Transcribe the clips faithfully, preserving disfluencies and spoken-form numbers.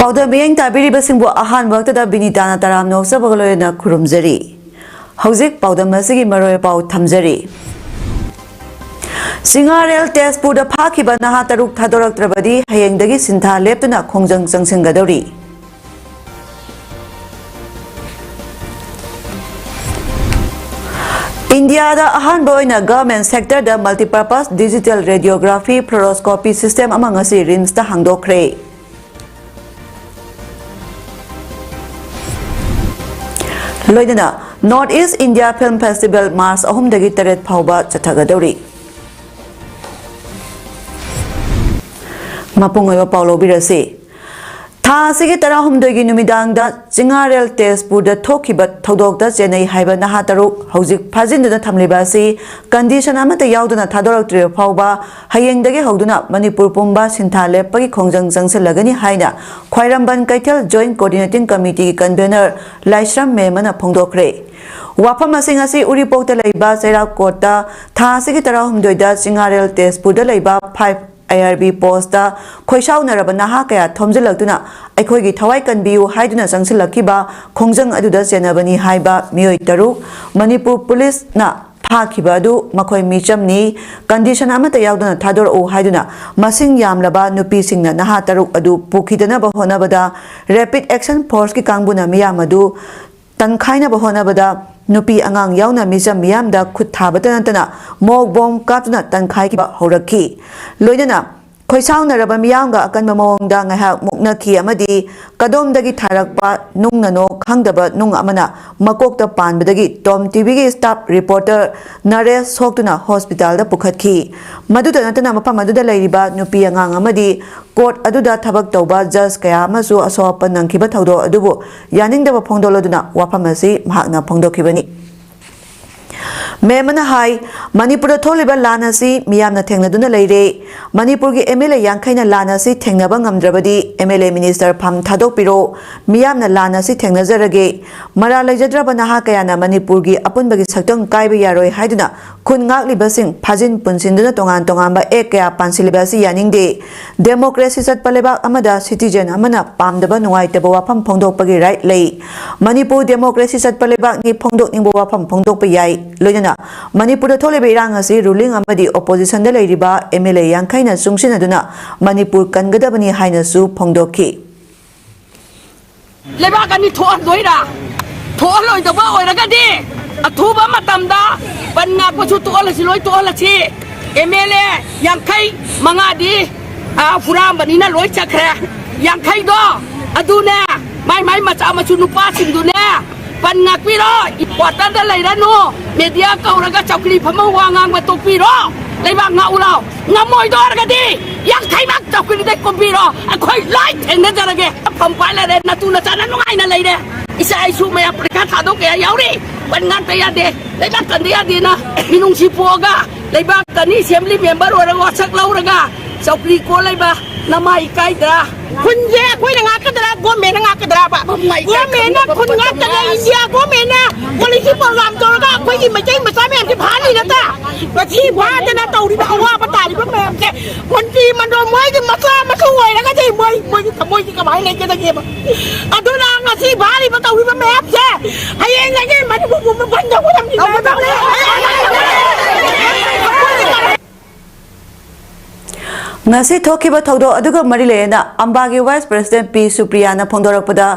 ꯄꯥꯎꯗꯝ ꯃꯤꯠꯌꯦꯡ ꯇꯥꯕꯤꯔꯤꯕꯁꯤꯡꯕꯨ ꯑꯍꯥꯟꯕ ꯃꯛꯇꯗ ꯕꯤꯅꯤꯇꯥꯅ ꯇꯔꯥꯝꯅ ꯑꯣꯛꯆꯕꯒ ꯂꯣꯏꯅꯅ ꯈꯨꯔꯨꯝꯖꯔꯤ꯫ ꯍꯧꯖꯤꯛ ꯄꯥꯎꯗꯝ ꯑꯁꯤꯒꯤ ꯃꯔꯣꯏ ꯄꯥꯎ ꯊꯝꯖꯔꯤ꯫ ꯆꯤꯡꯉꯥꯔꯦꯜ ꯇꯦꯖꯄꯨꯔꯗ ꯐꯥꯈꯤꯕ ꯅꯍꯥ ꯇꯔꯨꯛ ꯊꯥꯗꯣꯔꯛꯇ꯭ꯔꯕꯗꯤ ꯍꯌꯦꯡꯗꯒꯤ ꯁꯤꯟꯊꯥ ꯂꯦꯞꯇꯨꯅ ꯈꯣꯡꯖꯪ ꯆꯪꯁꯤꯟꯒꯗꯧꯔꯤ꯫ ꯏꯟꯗꯤꯌꯥꯗ ꯑꯍꯥꯟꯕ ꯑꯣꯏꯅ government sectorꯗ multipurpose digital radiography fluoroscopy system ꯑꯃ ꯉꯁꯤ ꯔꯤꯝꯁꯇ ꯍꯥꯡꯗꯣꯛꯈ꯭ꯔꯦ꯫ ꯂꯣꯏꯅꯅ North East India Film Festival March ꯑꯍꯨꯝꯗꯒꯤ ꯇꯔꯦꯠ ꯐꯥꯎꯕ ꯆꯠꯊꯒꯗꯧꯔꯤ꯫ ꯃꯄꯨꯡ ꯑꯣꯏꯕ ꯄꯥꯎ ꯂꯧꯕꯤꯔꯁꯤ꯫ ꯊꯥ ꯑꯁꯤꯒꯤ ꯇꯔꯥꯍꯨꯝꯗꯣꯏꯒꯤ ꯅꯨꯃꯤꯗꯥꯡꯗ ꯆꯤꯡꯉꯥꯔꯦꯜ ꯇꯦꯖꯄꯨꯔꯗ ꯊꯣꯛꯈꯤꯕ ꯊꯧꯗꯣꯛꯇ ꯆꯦꯟꯅꯩ ꯍꯥꯏꯕ ꯅꯍꯥ ꯇꯔꯨꯛ ꯍꯧꯖꯤꯛ ꯐꯥꯖꯤꯟꯗꯨꯅ ꯊꯝꯂꯤꯕ ꯑꯁꯤ condition ꯑꯃꯠꯇ ꯌꯥꯎꯗꯅ ꯊꯥꯗꯣꯔꯛꯇ꯭ꯔꯤꯕ ꯐꯥꯎꯕ ꯍꯌꯦꯡꯗꯒꯤ ꯍꯧꯗꯨꯅ ꯃꯅꯤꯄꯨꯔ ꯄꯨꯝꯕ ꯁꯤꯟꯊꯥ ꯂꯦꯞꯄꯒꯤ ꯈꯣꯡꯖꯪ ꯆꯪꯁꯤꯜꯂꯒꯅꯤ ꯍꯥꯏꯅ ꯈ꯭ꯋꯥꯏꯔꯝꯕꯟ ꯀꯩꯊꯦꯜ Joint Coordinating Committeeꯒꯤ convener ꯂꯥꯏꯁ꯭ꯔꯝ ꯃꯦꯝꯅ ꯐꯣꯡꯗꯣꯛꯈ꯭ꯔꯦ꯫ ꯋꯥꯐꯝ ꯑꯁꯤ ꯉꯁꯤ ꯎꯔꯤꯄꯣꯛꯇ ꯂꯩꯕ ꯆꯩꯔꯥꯛ courtꯇ ꯊꯥ ꯑꯁꯤꯒꯤ ꯇꯔꯥꯍꯨꯝꯗꯣꯏꯗ ꯆꯤꯡꯉꯥꯔꯦꯜ ꯇꯦꯖꯄꯨꯔꯗ ꯂꯩꯕ five IRB postꯇ ꯈꯣꯏꯁꯥꯎꯅꯔꯕ ꯅꯍꯥ ꯀꯌꯥ ꯊꯣꯝꯖꯤꯜꯂꯛꯇꯨꯅ ꯑꯩꯈꯣꯏꯒꯤ ꯊꯋꯥꯏ ꯀꯟꯕꯤꯌꯨ ꯍꯥꯏꯗꯨꯅ ꯆꯪꯁꯤꯜꯂꯛꯈꯤꯕ ꯈꯣꯡꯖꯪ ꯑꯗꯨꯗ ꯆꯦꯟꯅꯕꯅꯤ ꯍꯥꯏꯕ ꯃꯤꯑꯣꯏ ꯇꯔꯨꯛ ꯃꯅꯤꯄꯨꯔ ꯄꯨꯂꯤꯁꯅ ꯐꯥꯈꯤꯕ ꯑꯗꯨ ꯃꯈꯣꯏ ꯃꯤꯆꯝꯅꯤ, condition ꯑꯃꯠꯇ ꯌꯥꯎꯗꯅ ꯊꯥꯗꯣꯔꯛꯎ ꯍꯥꯏꯗꯨꯅ ꯃꯁꯤꯡ ꯌꯥꯝꯂꯕ ꯅꯨꯄꯤꯁꯤꯡꯅ ꯅꯍꯥ ꯇꯔꯨꯛ ꯑꯗꯨ ꯄꯨꯈꯤꯗꯅꯕ ꯍꯣꯠꯅꯕꯗ rapid action forceꯀꯤ ꯀꯥꯡꯕꯨꯅ ꯃꯤꯌꯥꯝ ꯑꯗꯨ ꯇꯟꯈꯥꯏꯅꯕ ꯍꯣꯠꯅꯕꯗ ꯅꯨꯄꯤ ꯑꯉꯥꯡ ꯌꯥꯎꯅ ꯃꯤꯆꯝ ꯃꯤꯌꯥꯝꯗ ꯈꯨꯠ ꯊꯥꯕꯇ ꯅꯠꯇꯅ ꯃꯣꯛ ꯕꯣꯝ ꯀꯥꯞꯇꯨꯅ ꯇꯟꯈꯥꯏꯈꯤꯕ ꯍꯧꯔꯛꯈꯤ꯫ ꯂꯣꯏꯅꯅ ꯈꯣꯏꯁꯥꯎꯅꯔꯕ ꯃꯤꯌꯥꯝꯒ ꯑꯀꯟꯕ ꯃꯑꯣꯡꯗ ꯉꯥꯏꯍꯥꯛ ꯃꯨꯛꯅꯈꯤ ꯑꯃꯗꯤ ꯀꯗꯣꯝꯗꯒꯤ ꯊꯥꯔꯛꯄ ꯅꯨꯡꯅꯅꯣ ꯈꯪꯗꯕ ꯅꯨꯡ ꯑꯃꯅ ꯃꯀꯣꯛꯇ ꯄꯥꯟꯕꯗꯒꯤ ꯇꯣꯝ ꯇꯤꯚꯤꯒꯤ staff reporter ꯅꯔꯦꯁ ꯁꯣꯛꯇꯨꯅ hospitalꯗ ꯄꯨꯈꯠꯈꯤ꯫ ꯃꯗꯨꯇ ꯅꯠꯇꯅ ꯃꯐꯝ ꯑꯗꯨꯗ ꯂꯩꯔꯤꯕ ꯅꯨꯄꯤ ꯑꯉꯥꯡ ꯑꯃꯗꯤ court ꯑꯗꯨꯗ ꯊꯕꯛ ꯇꯧꯕ judge ꯀꯌꯥ ꯑꯃꯁꯨ ꯑꯁꯣꯛ ꯑꯄꯟ ꯅꯪꯈꯤꯕ ꯊꯧꯗꯣꯛ ꯑꯗꯨꯕꯨ ꯌꯥꯅꯤꯡꯗꯕ ꯐꯣꯡꯗꯣꯛꯂꯗꯨꯅ ꯋꯥꯐꯝ ꯑꯁꯤ ꯃꯍꯥꯛꯅ ꯐꯣꯡꯗꯣꯛꯈꯤꯕꯅꯤ꯫ ꯃꯦꯝ ꯑꯃꯅ ꯍꯥꯏ, ꯃꯅꯤꯄꯨꯔꯗ ꯊꯣꯛꯂꯤꯕ ꯂꯥꯟ ꯑꯁꯤ ꯃꯤꯌꯥꯝꯅ ꯊꯦꯡꯅꯗꯨꯅ ꯂꯩꯔꯦ꯫ ꯃꯅꯤꯄꯨꯔꯒꯤ ꯑꯦꯝ ꯑꯦꯜ ꯑꯦ ꯌꯥꯡꯈꯩꯅ ꯂꯥꯟ ꯑꯁꯤ ꯊꯦꯡꯅꯕ ꯉꯝꯗ꯭ꯔꯕꯗꯤ ꯑꯦꯝ ꯑꯦꯜ ꯑꯦ ꯃꯤꯅꯤꯁꯇꯔ ꯐꯝ ꯊꯥꯗꯣꯛꯄꯤꯔꯣ꯫ ꯃꯤꯌꯥꯝꯅ ꯂꯥꯟ ꯑꯁꯤ ꯊꯦꯡꯅꯖꯔꯒꯦ꯫ ꯃꯔꯥꯜ ꯂꯩꯖꯗ꯭ꯔꯕ ꯅꯍꯥ ꯀꯌꯥꯅ ꯃꯅꯤꯄꯨꯔꯒꯤ ꯑꯄꯨꯟꯕꯒꯤ ꯁꯛꯇꯝ ꯀꯥꯏꯕ ꯌꯥꯔꯣꯏ ꯍꯥꯏꯗꯨꯅ ꯈꯨꯟ ꯉꯥꯛꯂꯤꯕꯁꯤꯡ ꯐꯥꯖꯤꯟ ꯄꯨꯟꯁꯤꯟꯗꯨꯅ ꯇꯣꯉꯥꯟ ꯇꯣꯉꯥꯟꯕ ꯑꯦꯛ ꯀꯌꯥ ꯄꯥꯟꯁꯤꯜꯂꯤꯕ ꯑꯁꯤ ꯌꯥꯅꯤꯡꯗꯦ꯫ ꯗꯦꯃꯣꯀ꯭ꯔꯦꯁꯤ ꯆꯠꯄ ꯂꯩꯕꯥꯛ ꯑꯃꯗ ꯁꯤꯇꯤꯖꯦꯟ ꯑꯃꯅ ꯄꯥꯝꯗꯕ ꯅꯨꯡꯉꯥꯏꯇꯕ ꯋꯥꯐꯝ ꯐꯣꯡꯗꯣꯛꯄꯒꯤ ꯔꯥꯏꯠ ꯂꯩ꯫ ꯃꯅꯤꯄꯨꯔ ꯗꯦꯃꯣꯀ꯭ꯔꯦꯁꯤ ꯆꯠꯄ ꯂꯩꯕꯥꯛꯅꯤ, ꯐꯣꯡꯗꯣꯛꯅꯤꯡꯕ ꯋꯥꯐꯝ ꯐꯣꯡꯗꯣꯛꯄ ꯌꯥꯏ꯫ ꯂꯣꯏꯅꯅ ꯃꯅꯤꯄꯨꯔꯗ ꯊꯣꯛꯂꯤꯕ ꯏꯔꯥꯡ ꯑꯁꯤ ꯔꯨꯂꯤꯡ ꯑꯃꯗꯤ ꯑꯣꯄꯣꯖꯤꯁꯟꯗ ꯂꯩꯔꯤꯕ ꯑꯦꯝ ꯑꯦꯜ ꯑꯦ ꯌꯥꯡꯈꯩꯅ ꯆꯨꯡꯁꯤꯟꯅꯗꯨꯅ ꯃꯅꯤꯄꯨꯔ ꯀꯟꯒꯗꯕꯅꯤ ꯍꯥꯏꯅꯁꯨ ꯐꯣꯡꯗꯣꯛꯈꯤ꯫ ꯂꯩꯕꯥꯛ ꯑꯅꯤ ꯊꯣꯛꯍꯟꯗꯣꯏꯔꯥ? ꯊꯣꯛꯍꯜꯂꯣꯏꯗꯕ ꯑꯣꯏꯔꯒꯗꯤ ꯑꯊꯨꯕ ꯃꯇꯝꯗ ꯕꯟ ꯉꯥꯛꯄꯁꯨ ꯇꯣꯛꯍꯜꯂꯁꯤ, ꯂꯣꯏ ꯇꯣꯛꯍꯜꯂꯁꯤ꯫ ꯑꯦꯝ ꯑꯦꯜ ꯑꯦ ꯌꯥꯡꯈꯩ ꯃꯉꯥꯗꯤ, ꯑꯥ, ꯍꯨꯔꯥꯟꯕꯅꯤꯅ ꯂꯣꯏ ꯆꯠꯈ꯭ꯔꯦ꯫ ꯌꯥꯡꯈꯩꯗꯣ ꯑꯗꯨꯅꯦ, ꯃꯥꯏ ꯃꯥꯏ ꯃꯆꯥ ꯃꯁꯨ ꯅꯨꯄꯥꯁꯤꯡꯗꯨꯅꯦ, ꯕꯟ ꯉꯥꯛꯄꯤꯔꯣ, ꯀ꯭ꯋꯥꯇꯔꯗ ꯂꯩꯔꯅꯨ, ꯃꯦꯗꯤꯌꯥ ꯀꯧꯔꯒ ꯆꯧꯀ꯭ꯔꯤ ꯐꯝꯃ ꯋꯥ ꯉꯥꯡꯕ ꯇꯣꯛꯄꯤꯔꯣ꯫ ꯂꯩꯕꯥꯛ ꯉꯥꯛꯎ ꯂꯥꯎ꯫ ꯉꯝꯃꯣꯏꯗꯣ ꯑꯣꯏꯔꯒꯗꯤ ꯌꯥꯡꯈꯩꯃꯛ ꯆꯧꯀ꯭ꯔꯤꯗꯩ ꯀꯨꯝꯕꯤꯔꯣ꯫ ꯑꯩꯈꯣꯏ ꯂꯣꯏ ꯊꯦꯡꯅꯖꯔꯒꯦ꯫ ꯐꯝ ꯄꯥꯏ ꯂꯩꯔꯦ, ꯅꯇꯨ ꯅꯆꯥꯅ ꯅꯨꯡꯉꯥꯏꯅ ꯂꯩꯔꯦ꯫ ꯏꯆꯥ ꯏꯁꯨ ꯃꯌꯥꯝ ꯄꯔꯤꯈꯥ ꯊꯥꯗꯣꯛ ꯀꯌꯥ ꯌꯥꯎꯔꯤ꯫ ꯕꯟ ꯉꯥꯛꯇ ꯌꯥꯗꯦ, ꯂꯩꯕꯥꯛ ꯀꯟꯗ ꯌꯥꯗꯦꯅ ꯃꯤꯅꯨꯡꯁꯤ ꯄꯣꯛꯑꯒ ꯂꯩꯕꯥꯛ ꯀꯟꯅꯤ ꯑꯦꯁꯦꯝꯕ꯭ꯂꯤ ꯃꯦꯝꯕꯔ ꯑꯣꯏꯔꯒ ꯋꯥꯁꯛ ꯂꯧꯔꯒ ꯆꯧꯀ꯭ꯔꯤ ꯀꯣꯜ ꯂꯩꯕ ꯅꯃꯥꯏ ꯏꯀꯥꯏꯗ꯭ꯔꯥ? ꯈꯨꯟꯁꯦ ꯑꯩꯈꯣꯏꯅ ꯉꯥꯛꯀꯗ꯭ꯔꯥ, ꯒꯣꯔꯃꯦꯟꯅ ꯉꯥꯛꯀꯗ꯭ꯔꯥꯕ? ꯒꯣꯔꯃꯦꯟꯅ ꯈꯨꯟ ꯉꯥꯛꯇꯅ, ꯏꯟꯗꯤꯌꯥ ꯒꯣꯔꯃꯦꯟꯅ ꯄꯣꯂꯤꯁꯤ ꯄ꯭ꯔꯣꯒ꯭ꯔꯥꯝ ꯇꯧꯔꯒ ꯑꯩꯈꯣꯏꯒꯤ ꯃꯩꯇꯩ ꯃꯆꯥ ꯃꯌꯥꯝꯁꯦ ꯐꯥꯍꯜꯂꯤ ꯅꯠꯇ꯭ꯔꯥ? ꯃꯁꯤ ꯐꯥꯗꯅ ꯇꯧꯔꯤꯕ ꯑꯋꯥꯕ ꯇꯥꯔꯤꯕ ꯃꯌꯥꯝꯁꯦ ꯃꯟꯇ꯭ꯔꯤ ꯃꯟꯗꯣꯜ ꯃꯣꯏꯒꯤ ꯃꯆꯥ ꯃꯁꯨ ꯑꯣꯏꯔꯒꯗꯤ ꯃꯣꯏ, ꯃꯣꯏꯒꯤ ꯊꯃꯣꯏꯁꯤ ꯀꯃꯥꯏꯅ ꯂꯩꯒꯗꯒꯦꯕ? ꯑꯗꯨꯅ ꯉꯁꯤ ꯐꯥꯔꯤꯕ ꯇꯧꯔꯤꯕ ꯃꯌꯥꯝꯁꯦ ꯍꯌꯦꯡꯗꯒꯤ ꯃꯅꯤꯄꯨꯔ ꯄꯨꯝꯕ ꯕꯟ ꯇꯧꯒꯗꯕꯅꯤ꯫ ꯉꯁꯤ ꯊꯣꯛꯈꯤꯕ ꯊꯧꯗꯣꯛ ꯑꯗꯨꯒ ꯃꯔꯤ ꯂꯩꯅꯅ ꯑꯝꯕꯥꯒꯤ ꯚꯥꯏꯁ ꯄ꯭ꯔꯦꯁꯤꯗꯦꯟꯠ ꯄꯤ ꯁꯨꯄ꯭ꯔꯤꯌꯥꯅ ꯐꯣꯡꯗꯣꯔꯛꯄꯗ,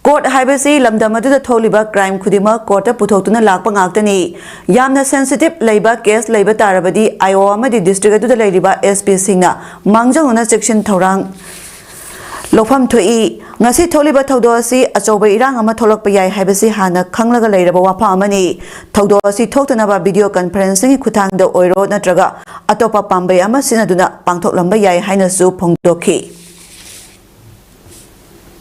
ꯀꯣꯔꯠ ꯍꯥꯏꯕꯁꯤ ꯂꯝꯗꯝ ꯑꯗꯨꯗ ꯊꯣꯛꯂꯤꯕ ꯀ꯭ꯔꯥꯏꯝ ꯈꯨꯗꯤꯡꯃꯛ ꯀꯣꯔꯠꯇ ꯄꯨꯊꯣꯛꯇꯨꯅ ꯂꯥꯛꯄ ꯉꯥꯛꯇꯅꯤ꯫ ꯌꯥꯝꯅ ꯁꯦꯟꯁꯤꯇꯤꯚ ꯂꯩꯕ ꯀꯦꯁ ꯂꯩꯕ ꯇꯥꯔꯕꯗꯤ ꯑꯥꯏ ꯑꯣ ꯑꯃꯗꯤ ꯗꯤꯁꯇ꯭ꯔꯤꯛ ꯑꯗꯨꯗ ꯂꯩꯔꯤꯕ ꯑꯦꯁ ꯄꯤꯁꯤꯡꯅ ꯃꯥꯡꯖꯧꯅꯅ ꯆꯦꯛꯁꯤꯟ ꯊꯧꯔꯥꯡ ꯂꯧꯐꯝ ꯊꯣꯛꯏ꯫ ꯉꯁꯤ ꯊꯣꯛꯂꯤꯕ ꯊꯧꯗꯣꯛ ꯑꯁꯤ ꯑꯆꯧꯕ ꯏꯔꯥꯡ ꯑꯃ ꯊꯣꯛꯂꯛꯄ ꯌꯥꯏ ꯍꯥꯏꯕꯁꯤ ꯍꯥꯟꯅ ꯈꯪꯂꯒ ꯂꯩꯔꯕ ꯋꯥꯐꯝ ꯑꯃꯅꯤ꯫ ꯊꯧꯗꯣꯛ ꯑꯁꯤ ꯊꯣꯛꯇꯅꯕ ꯚꯤꯗꯤꯑꯣ ꯀꯟꯐꯔꯦꯟꯁꯤꯡꯒꯤ ꯈꯨꯠꯊꯥꯡꯗ ꯑꯣꯏꯔꯣ ꯅꯠꯇ꯭ꯔꯒ ꯑꯇꯣꯞꯄ ꯄꯥꯝꯕꯩ ꯑꯃ ꯁꯤꯖꯤꯟꯅꯗꯨꯅ ꯄꯥꯡꯊꯣꯛꯂꯝꯕ ꯌꯥꯏ ꯍꯥꯏꯅꯁꯨ ꯐꯣꯡꯗꯣꯛꯈꯤ꯫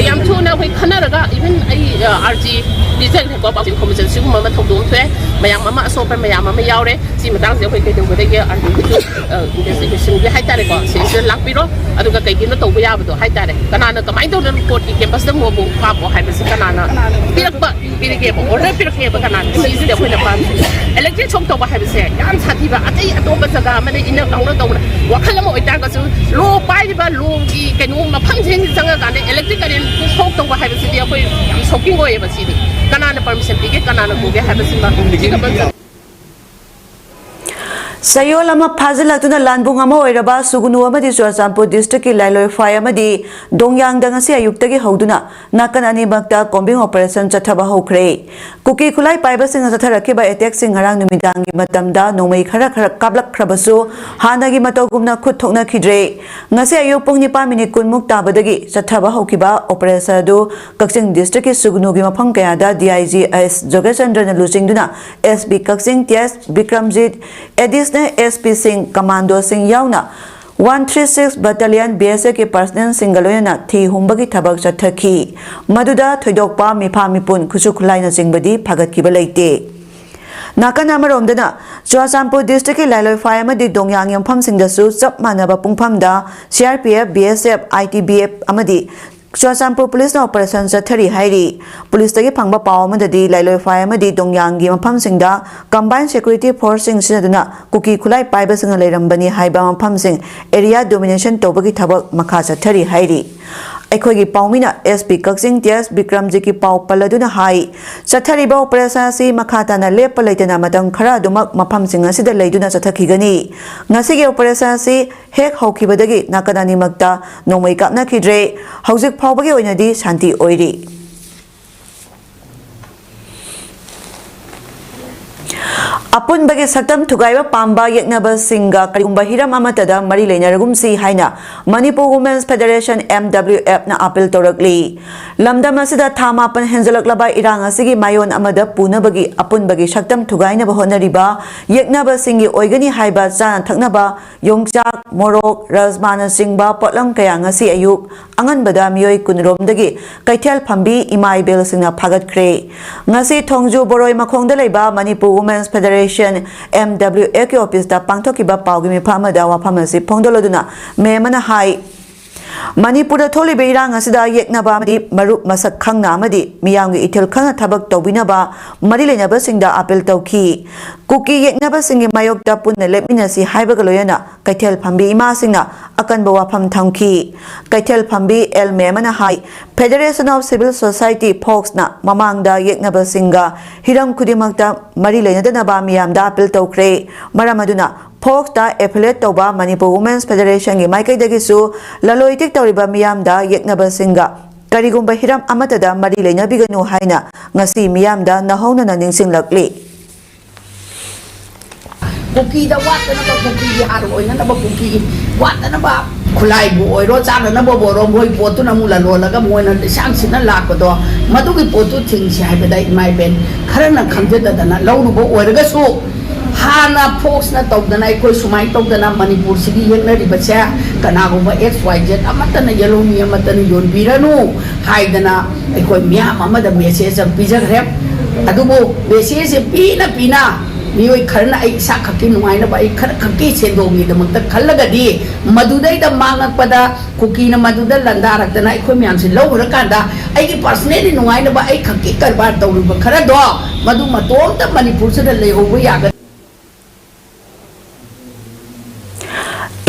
ꯌꯥꯝ ꯊꯨꯅ ꯑꯩꯈꯣꯏ ꯈꯟꯅꯔꯒ, even ꯑꯩ ꯑꯥꯔ ꯖꯤ ꯄꯤꯖꯈ꯭ꯔꯦꯀꯣ, ꯄꯥꯎꯆꯦ ꯏꯟꯐꯣꯔꯃꯦꯁꯟ ꯁꯤꯒꯨꯝꯕ ꯑꯃ ꯊꯧꯗꯣꯛ ꯑꯃ ꯊꯣꯛꯑꯦ, ꯃꯌꯥꯝ ꯑꯃ ꯑꯁꯣꯛꯄ ꯃꯌꯥꯝ ꯑꯃ ꯌꯥꯎꯔꯦ꯫ ꯁꯤ ꯃꯇꯥꯡꯁꯦ ꯑꯩꯈꯣꯏ ꯀꯩꯗꯧꯒꯗꯒꯦ, ꯑꯥꯔ ꯖꯤꯒꯤꯁꯨ ꯏꯟꯚꯦꯁꯇꯤꯒꯦꯁꯟꯒꯤ ꯍꯥꯏꯇꯥꯔꯦꯀꯣ, ꯁꯤꯁꯤꯗ ꯂꯥꯛꯄꯤꯔꯣ꯫ ꯑꯗꯨꯒ ꯀꯩꯒꯤꯅꯣ ꯇꯧꯕ ꯌꯥꯕꯗꯣ ꯍꯥꯏꯇꯥꯔꯦ, ꯀꯅꯥꯅ ꯀꯃꯥꯏꯅ ꯇꯧꯗꯅ ꯀꯣꯔꯠꯀꯤ ꯀꯦꯝꯄꯁꯇ ꯃꯣꯏꯕꯨ ꯀꯥꯞꯄꯣ ꯍꯥꯏꯕꯁꯤ ꯀꯅꯥꯅ ꯄꯤꯔꯛꯄ, ꯄꯤꯔꯛꯀꯦꯕ, ꯑꯣꯔꯗꯔ ꯄꯤꯔꯛꯀꯦꯕ ꯀꯅꯥꯅ? ꯁꯤꯁꯤꯗꯤ ꯑꯩꯈꯣꯏꯅ ꯄꯥꯝꯃꯤ꯫ ꯏꯂꯦꯛꯇ꯭ꯔꯤꯛ ꯁꯣꯛ ꯇꯧꯕ ꯍꯥꯏꯕꯁꯦ ꯌꯥꯝ ꯁꯥꯊꯤꯕ, ꯑꯇꯩ ꯑꯇꯣꯞꯄ ꯖꯒꯥ ꯑꯃꯗ ꯏꯟꯅ ꯀꯥꯎꯅ ꯇꯧꯕꯅ ꯋꯥꯈꯜ ꯑꯃ ꯑꯣꯏꯇꯥꯔꯒꯁꯨ, ꯂꯣ ꯄꯥꯏꯔꯤꯕ ꯂꯣꯒꯤ ꯀꯩꯅꯣ ꯃꯐꯝꯁꯤꯡꯁꯤ ꯆꯪꯉꯀꯥꯟꯗ ꯏꯂꯦꯛꯇ꯭ꯔꯤꯛ ꯀꯔꯦꯟ ꯁꯣꯛ ꯇꯧꯕ ꯍꯥꯏꯕꯁꯤꯗꯤ ꯑꯩꯈꯣꯏ ꯌꯥꯝ ꯁꯣꯛꯀꯤꯡ ꯑꯣꯏꯌꯦꯕ꯫ ꯁꯤꯗꯤ ꯀꯅꯥꯅ ꯄꯔꯃꯤꯁꯟ ꯄꯤꯒꯦ, ꯀꯅꯥꯅ ꯄꯨꯒꯦ ꯍꯥꯏꯕꯁꯤꯃ ꯁꯤꯒ ꯃꯔꯤ ꯆꯌꯣꯜ ꯑꯃ ꯐꯥꯖꯤꯜꯂꯛꯇꯨꯅ ꯂꯥꯟꯕꯨꯡ ꯑꯃ ꯑꯣꯏꯔꯕ ꯁꯨꯒꯨꯅꯨ ꯑꯃꯗꯤ ꯆꯨꯔꯆꯥꯟꯄꯨꯔ ꯗꯤꯁꯇ꯭ꯔꯤꯛꯀꯤ ꯂꯥꯏꯂꯣꯏꯐꯥꯏ ꯑꯃꯗꯤ ꯗꯣꯡꯌꯥꯡꯗ ꯉꯁꯤ ꯑꯌꯨꯛꯇꯒꯤ ꯍꯧꯗꯨꯅ ꯅꯥꯀꯟ ꯑꯅꯤꯃꯛꯇ ꯀꯣꯝꯕꯤꯡ ꯑꯣꯄꯔꯦꯁꯟ ꯆꯠꯊꯕ ꯍꯧꯈ꯭ꯔꯦ꯫ ꯀꯨꯀꯤ ꯈꯨꯠꯂꯥꯏ ꯄꯥꯏꯕꯁꯤꯡꯅ ꯆꯠꯊꯔꯛꯈꯤꯕ ꯑꯦꯇꯦꯛꯁꯤꯡ ꯉꯔꯥꯡ ꯅꯨꯃꯤꯗꯥꯡꯒꯤ ꯃꯇꯝꯗ ꯅꯣꯡꯃꯩ ꯈꯔ ꯈꯔ ꯀꯥꯞꯂꯛꯈ꯭ꯔꯕꯁꯨ, ꯍꯥꯟꯅꯒꯤ ꯃꯇꯧꯒꯨꯝꯅ ꯈꯨꯠ ꯊꯣꯛꯅꯈꯤꯗ꯭ꯔꯦ꯫ ꯉꯁꯤ ꯑꯌꯨꯛ ꯄꯨꯡ ꯅꯤꯄꯥꯟ ꯃꯤꯅꯤꯠ ꯀꯨꯟꯃꯨꯛ ꯇꯥꯕꯗꯒꯤ ꯆꯠꯊꯕ ꯍꯧꯈꯤꯕ ꯑꯣꯄꯔꯦꯁꯟ ꯑꯗꯨ ꯀꯛꯆꯤꯡ ꯗꯤꯁꯇ꯭ꯔꯤꯛꯀꯤ ꯁꯨꯒꯅꯨꯒꯤ ꯃꯐꯝ ꯀꯌꯥꯗ ꯗꯤ ꯑꯥꯏ ꯖꯤ ꯑꯦꯁ ꯖꯣꯒꯦꯁꯆꯟꯗ꯭ꯔꯅ ꯂꯨꯆꯤꯡꯗꯨꯅ ꯑꯦꯁ ꯄꯤ ꯀꯛꯆꯤꯡ ꯇꯤ ꯑꯦꯁ ꯕꯤꯀ꯭ꯔꯝꯖꯤꯠ, ꯑꯦꯗꯤꯁꯅꯦꯜ ꯑꯦꯁ ꯄꯤꯁꯤꯡ, ꯀꯃꯥꯟꯗꯣꯁꯤꯡ ꯌꯥꯎꯅ one three six battalion B ꯑꯦꯁ ꯑꯦꯐꯀꯤ ꯄꯔꯁꯅꯦꯜꯁꯤꯡꯒ ꯂꯣꯏꯅꯅ ꯊꯤ ꯍꯨꯝꯕꯒꯤ ꯊꯕꯛ ꯆꯠꯊꯈꯤ꯫ ꯃꯗꯨꯗ ꯊꯣꯏꯗꯣꯛꯄ ꯃꯤꯐꯥ ꯃꯤꯄꯨꯟ, ꯈꯨꯠꯁꯨ ꯈꯨꯠꯂꯥꯏꯅꯆꯤꯡꯕꯗꯤ ꯐꯒꯠꯈꯤꯕ ꯂꯩꯇꯦ꯫ ꯅꯥꯀꯟ ꯑꯃꯔꯣꯝꯗꯅ ꯆꯨꯔꯆꯥꯟꯄꯨꯔ ꯗꯤꯁꯇ꯭ꯔꯤꯛꯀꯤ ꯂꯥꯏꯂꯣꯏꯐꯥꯏ ꯑꯃꯗꯤ ꯗꯣꯡꯌꯥꯡ ꯌꯨꯝꯐꯝꯁꯤꯡꯗꯁꯨ ꯆꯞ ꯃꯥꯟꯅꯕ ꯄꯨꯡꯐꯝꯗ C R P F, B S F, I T B F ꯑꯃꯗꯤ ꯆꯨꯔꯆꯥꯟꯄꯨꯔ ꯄꯨꯂꯤꯁꯅ ꯑꯣꯄꯔꯦꯁꯟ ꯆꯠꯊꯔꯤ ꯍꯥꯏꯔꯤ꯫ ꯄꯨꯂꯤꯁꯇꯒꯤ ꯐꯪꯕ ꯄꯥꯎ ꯑꯃꯗꯗꯤ ꯂꯥꯏꯂꯣꯏꯐꯥꯏ ꯑꯃꯗꯤ ꯗꯣꯡꯌꯥꯡꯒꯤ ꯃꯐꯝꯁꯤꯡꯗ ꯀꯝꯕꯥꯏꯟ ꯁꯦꯀ꯭ꯌꯨꯔꯤꯇꯤ ꯐꯣꯔꯁꯁꯤꯡ ꯁꯤꯖꯤꯟꯅꯗꯨꯅ ꯀꯨꯀꯤ ꯈꯨꯠꯂꯥꯏ ꯄꯥꯏꯕꯁꯤꯡꯅ ꯂꯩꯔꯝꯕꯅꯤ ꯍꯥꯏꯕ ꯃꯐꯝꯁꯤꯡ ꯑꯦꯔꯤꯌꯥ ꯗꯣꯃꯤꯅꯦꯁꯟ ꯇꯧꯕꯒꯤ ꯊꯕꯛ ꯃꯈꯥ ꯆꯠꯊꯔꯤ ꯍꯥꯏꯔꯤ꯫ ꯑꯩꯈꯣꯏꯒꯤ ꯄꯥꯎꯃꯤꯅ ꯑꯦꯁ ꯄꯤ ꯀꯛꯆꯤꯡ ꯇꯤ ꯑꯦꯁ ꯕꯤꯀ꯭ꯔꯝꯖꯤꯠꯀꯤ ꯄꯥꯎ ꯄꯜꯂꯗꯨꯅ ꯍꯥꯏ, ꯆꯠꯊꯔꯤꯕ ꯑꯣꯄꯔꯦꯁꯟ ꯑꯁꯤ ꯃꯈꯥ ꯇꯥꯅ ꯂꯦꯞꯄ ꯂꯩꯇꯅ ꯃꯇꯝ ꯈꯔ ꯑꯗꯨꯃꯛ ꯃꯐꯝꯁꯤꯡ ꯑꯁꯤꯗ ꯂꯩꯗꯨꯅ ꯆꯠꯊꯈꯤꯒꯅꯤ꯫ ꯉꯁꯤꯒꯤ ꯑꯣꯄꯔꯦꯁꯟ ꯑꯁꯤ ꯍꯦꯛ ꯍꯧꯈꯤꯕꯗꯒꯤ ꯅꯥꯀꯟ ꯑꯅꯤꯃꯛꯇ ꯅꯣꯡꯃꯩ ꯀꯥꯞꯅꯈꯤꯗ꯭ꯔꯦ꯫ ꯍꯧꯖꯤꯛ ꯐꯥꯎꯕꯒꯤ ꯑꯣꯏꯅꯗꯤ ꯁꯥꯟꯇꯤ ꯑꯣꯏꯔꯤ꯫ ꯑꯄꯨꯟꯕꯒꯤ ꯁꯛꯇꯝ ꯊꯨꯒꯥꯏꯕ ꯄꯥꯝꯕ ꯌꯦꯛꯅꯕꯁꯤꯡꯒ ꯀꯔꯤꯒꯨꯝꯕ ꯍꯤꯔꯝ ꯑꯃꯠꯇꯗ ꯃꯔꯤ ꯂꯩꯅꯔꯒꯨꯝꯁꯤ ꯍꯥꯏꯅ Manipur Women's Federation, M W F ꯅ ꯑꯥꯄꯤꯜ ꯇꯧꯔꯛꯂꯤ꯫ ꯂꯝꯗꯝ ꯑꯁꯤꯗ ꯊꯥ ꯃꯥꯄꯟ ꯍꯦꯟꯖꯂꯛꯂꯕ ꯏꯔꯥꯡ ꯑꯁꯤꯒꯤ ꯃꯥꯏꯑꯣꯟ ꯑꯃꯗ ꯄꯨꯅꯕꯒꯤ ꯑꯄꯨꯟꯕꯒꯤ ꯁꯛꯇꯝ ꯊꯨꯒꯥꯏꯅꯕ ꯍꯣꯠꯅꯔꯤꯕ ꯌꯦꯛꯅꯕꯁꯤꯡꯒꯤ ꯑꯣꯏꯒꯅꯤ ꯍꯥꯏꯕ ꯆꯥꯅ ꯊꯛꯅꯕ ꯌꯣꯡꯆꯥꯛ, ꯃꯣꯔꯣꯛ, ꯔꯖꯃꯥꯅꯆꯤꯡꯕ ꯄꯣꯠꯂꯝ ꯀꯌꯥ ꯉꯁꯤ ꯑꯌꯨꯛ ꯑꯉꯟꯕꯗ ꯃꯤꯑꯣꯏ ꯀꯨꯟꯔꯣꯝꯗꯒꯤ ꯀꯩꯊꯦꯜ ꯐꯝꯕꯤ ꯏꯃꯥ ꯏꯕꯦꯜꯁꯤꯡꯅ ꯐꯥꯒꯠꯈ꯭ꯔꯦ꯫ ꯉꯁꯤ ꯊꯣꯡꯖꯨ ꯕꯣꯔꯣꯏ ꯃꯈꯣꯡꯗ ꯂꯩꯕ Manipur Women's Federation, M W F ꯀꯤ ꯑꯣꯐꯤꯁꯇ ꯄꯥꯡꯊꯣꯛꯈꯤꯕ ꯄꯥꯎꯒꯤ ꯃꯤꯐꯝ ꯑꯃꯗ ꯋꯥꯐꯝ ꯑꯁꯤ ꯐꯣꯡꯗꯣꯛꯂꯗꯨꯅ ꯃꯦꯝ ꯑꯃꯅ ꯍꯥꯏ, ꯃꯅꯤꯄꯨꯔꯗ ꯊꯣꯛꯂꯤꯕ ꯏꯔꯥꯡ ꯑꯁꯤꯗ ꯌꯦꯛꯅꯕ ꯑꯃꯗꯤ ꯃꯔꯨꯞ ꯃꯁꯛ ꯈꯪꯅ ꯑꯃꯗꯤ ꯃꯤꯌꯥꯝꯒꯤ ꯏꯊꯤꯜ ꯈꯪꯅ ꯊꯕꯛ ꯇꯧꯕꯤꯅꯕ ꯃꯔꯤ ꯂꯩꯅꯕꯁꯤꯡꯗ ꯑꯥꯄꯤꯜ ꯇꯧꯈꯤ꯫ ꯀꯨꯀꯤ ꯌꯦꯛꯅꯕꯁꯤꯡꯒꯤ ꯃꯥꯌꯣꯛꯇ ꯄꯨꯟꯅ ꯂꯦꯞꯃꯤꯟꯅꯁꯤ ꯍꯥꯏꯕꯒ ꯂꯣꯏꯅꯅ ꯀꯩꯊꯦꯜ ꯐꯝꯕꯤ ꯏꯃꯥꯁꯤꯡꯅ ꯑꯀꯟꯕ ꯋꯥꯐꯝ ꯊꯝꯈꯤ꯫ ꯀꯩꯊꯦꯜ ꯐꯝꯕꯤ ꯑꯦꯜ ꯃꯦꯃꯅ ꯍꯥꯏ, Federation of Civil Society, ꯐꯣꯛꯁꯅ ꯃꯃꯥꯡꯗ ꯌꯦꯛꯅꯕꯁꯤꯡꯒ ꯍꯤꯔꯝ ꯈꯨꯗꯤꯡꯃꯛꯇ ꯃꯔꯤ ꯂꯩꯅꯗꯅꯕ ꯃꯤꯌꯥꯝꯗ ꯑꯥꯄꯤꯜ ꯇꯧꯈ꯭ꯔꯦ꯫ ꯃꯔꯝ ꯑꯗꯨꯅ ꯐꯣꯛꯁꯇ affiliate ꯇꯧꯕ Manipur Women's Federation ꯒꯤ ꯃꯥꯏꯀꯩꯗꯒꯤꯁꯨ ꯂꯂꯣꯏ ꯏꯇꯤꯛ ꯇꯧꯔꯤꯕ ꯃꯤꯌꯥꯝꯗ ꯌꯦꯛꯅꯕꯁꯤꯡꯒ ꯀꯔꯤꯒꯨꯝꯕ ꯍꯤꯔꯝ ꯑꯃꯠꯇꯗ ꯃꯔꯤ ꯂꯩꯅꯕꯤꯒꯅꯨ ꯍꯥꯏꯅ ꯉꯁꯤ ꯃꯤꯌꯥꯝꯗ ꯅꯧꯍꯧꯅꯅ ꯅꯤꯡꯁꯤꯡꯂꯛꯂꯤ꯫ ꯀꯨꯀꯤꯗ ꯋꯥꯠꯇꯅꯕ, ꯀꯨꯀꯤꯒꯤ ꯍꯥꯔ ꯑꯣꯏꯅꯅꯕ, ꯀꯨꯀꯤꯒꯤ ꯋꯥꯠꯇꯅꯕ ꯈꯨꯠꯂꯥꯏꯕꯨ ꯑꯣꯏꯔꯣ, ꯆꯥꯅꯅꯕꯕꯨ ꯑꯣꯏꯔꯣ, ꯃꯣꯏ ꯄꯣꯠꯇꯨꯅ ꯑꯃꯨꯛ ꯂꯂꯣꯜꯂꯒ ꯃꯣꯏꯅ ꯂꯤꯁꯥꯡ ꯁꯤꯠꯅ ꯂꯥꯛꯄꯗꯣ, ꯃꯗꯨꯒꯤ ꯄꯣꯠꯇꯨ ꯊꯤꯡꯁꯤ ꯍꯥꯏꯕꯗ ꯏꯃꯥ ꯏꯕꯦꯟ ꯈꯔꯅ ꯈꯪꯖꯗꯗꯅ ꯂꯧꯔꯨꯕ ꯑꯣꯏꯔꯒꯁꯨ, ꯍꯥꯟꯅ ꯐꯣꯛꯁꯅ ꯇꯧꯗꯅ, ꯑꯩꯈꯣꯏ ꯁꯨꯃꯥꯏꯅ ꯇꯧꯗꯅ ꯃꯅꯤꯄꯨꯔꯁꯤꯒꯤ ꯌꯦꯛꯅꯔꯤꯕꯁꯦ ꯀꯅꯥꯒꯨꯝꯕ X Y Z ꯑꯃꯠꯇꯅ, ꯌꯦꯜꯍꯧꯃꯤ ꯑꯃꯠꯇꯅ ꯌꯣꯟꯕꯤꯔꯅꯨ ꯍꯥꯏꯗꯅ ꯑꯩꯈꯣꯏ ꯃꯤꯌꯥꯝ ꯑꯃꯗ ꯃꯦꯁꯦꯖ ꯑꯃ ꯄꯤꯖꯈ꯭ꯔꯦ꯫ ꯑꯗꯨꯕꯨ ꯃꯦꯁꯦꯖꯁꯦ ꯄꯤꯅ ꯄꯤꯅ ꯃꯤꯑꯣꯏ ꯈꯔꯅ ꯑꯩ ꯏꯁꯥ ꯈꯛꯀꯤ ꯅꯨꯡꯉꯥꯏꯅꯕ, ꯑꯩ ꯈꯔ ꯈꯛꯀꯤ ꯁꯦꯟꯗꯣꯡꯒꯤꯗꯃꯛꯇ ꯈꯜꯂꯒꯗꯤ ꯃꯗꯨꯗꯩꯗ ꯃꯥꯡꯉꯛꯄꯗ ꯀꯨꯀꯤꯅ ꯃꯗꯨꯗ ꯂꯥꯟꯗꯥꯔꯛꯇꯅ ꯑꯩꯈꯣꯏ ꯃꯌꯥꯝꯁꯦ ꯂꯧꯈ꯭ꯔꯀꯥꯟꯗ ꯑꯩꯒꯤ personally ꯅꯨꯡꯉꯥꯏꯅꯕ ꯑꯩ ꯈꯛꯀꯤ ꯀꯔꯕꯥꯔ ꯇꯧꯔꯨꯕ ꯈꯔꯗꯣ ꯃꯗꯨ ꯃꯇꯣꯝꯇ ꯃꯅꯤꯄꯨꯔꯁꯤꯗ ꯂꯩꯍꯧꯕ ꯌꯥꯒꯅꯤ꯫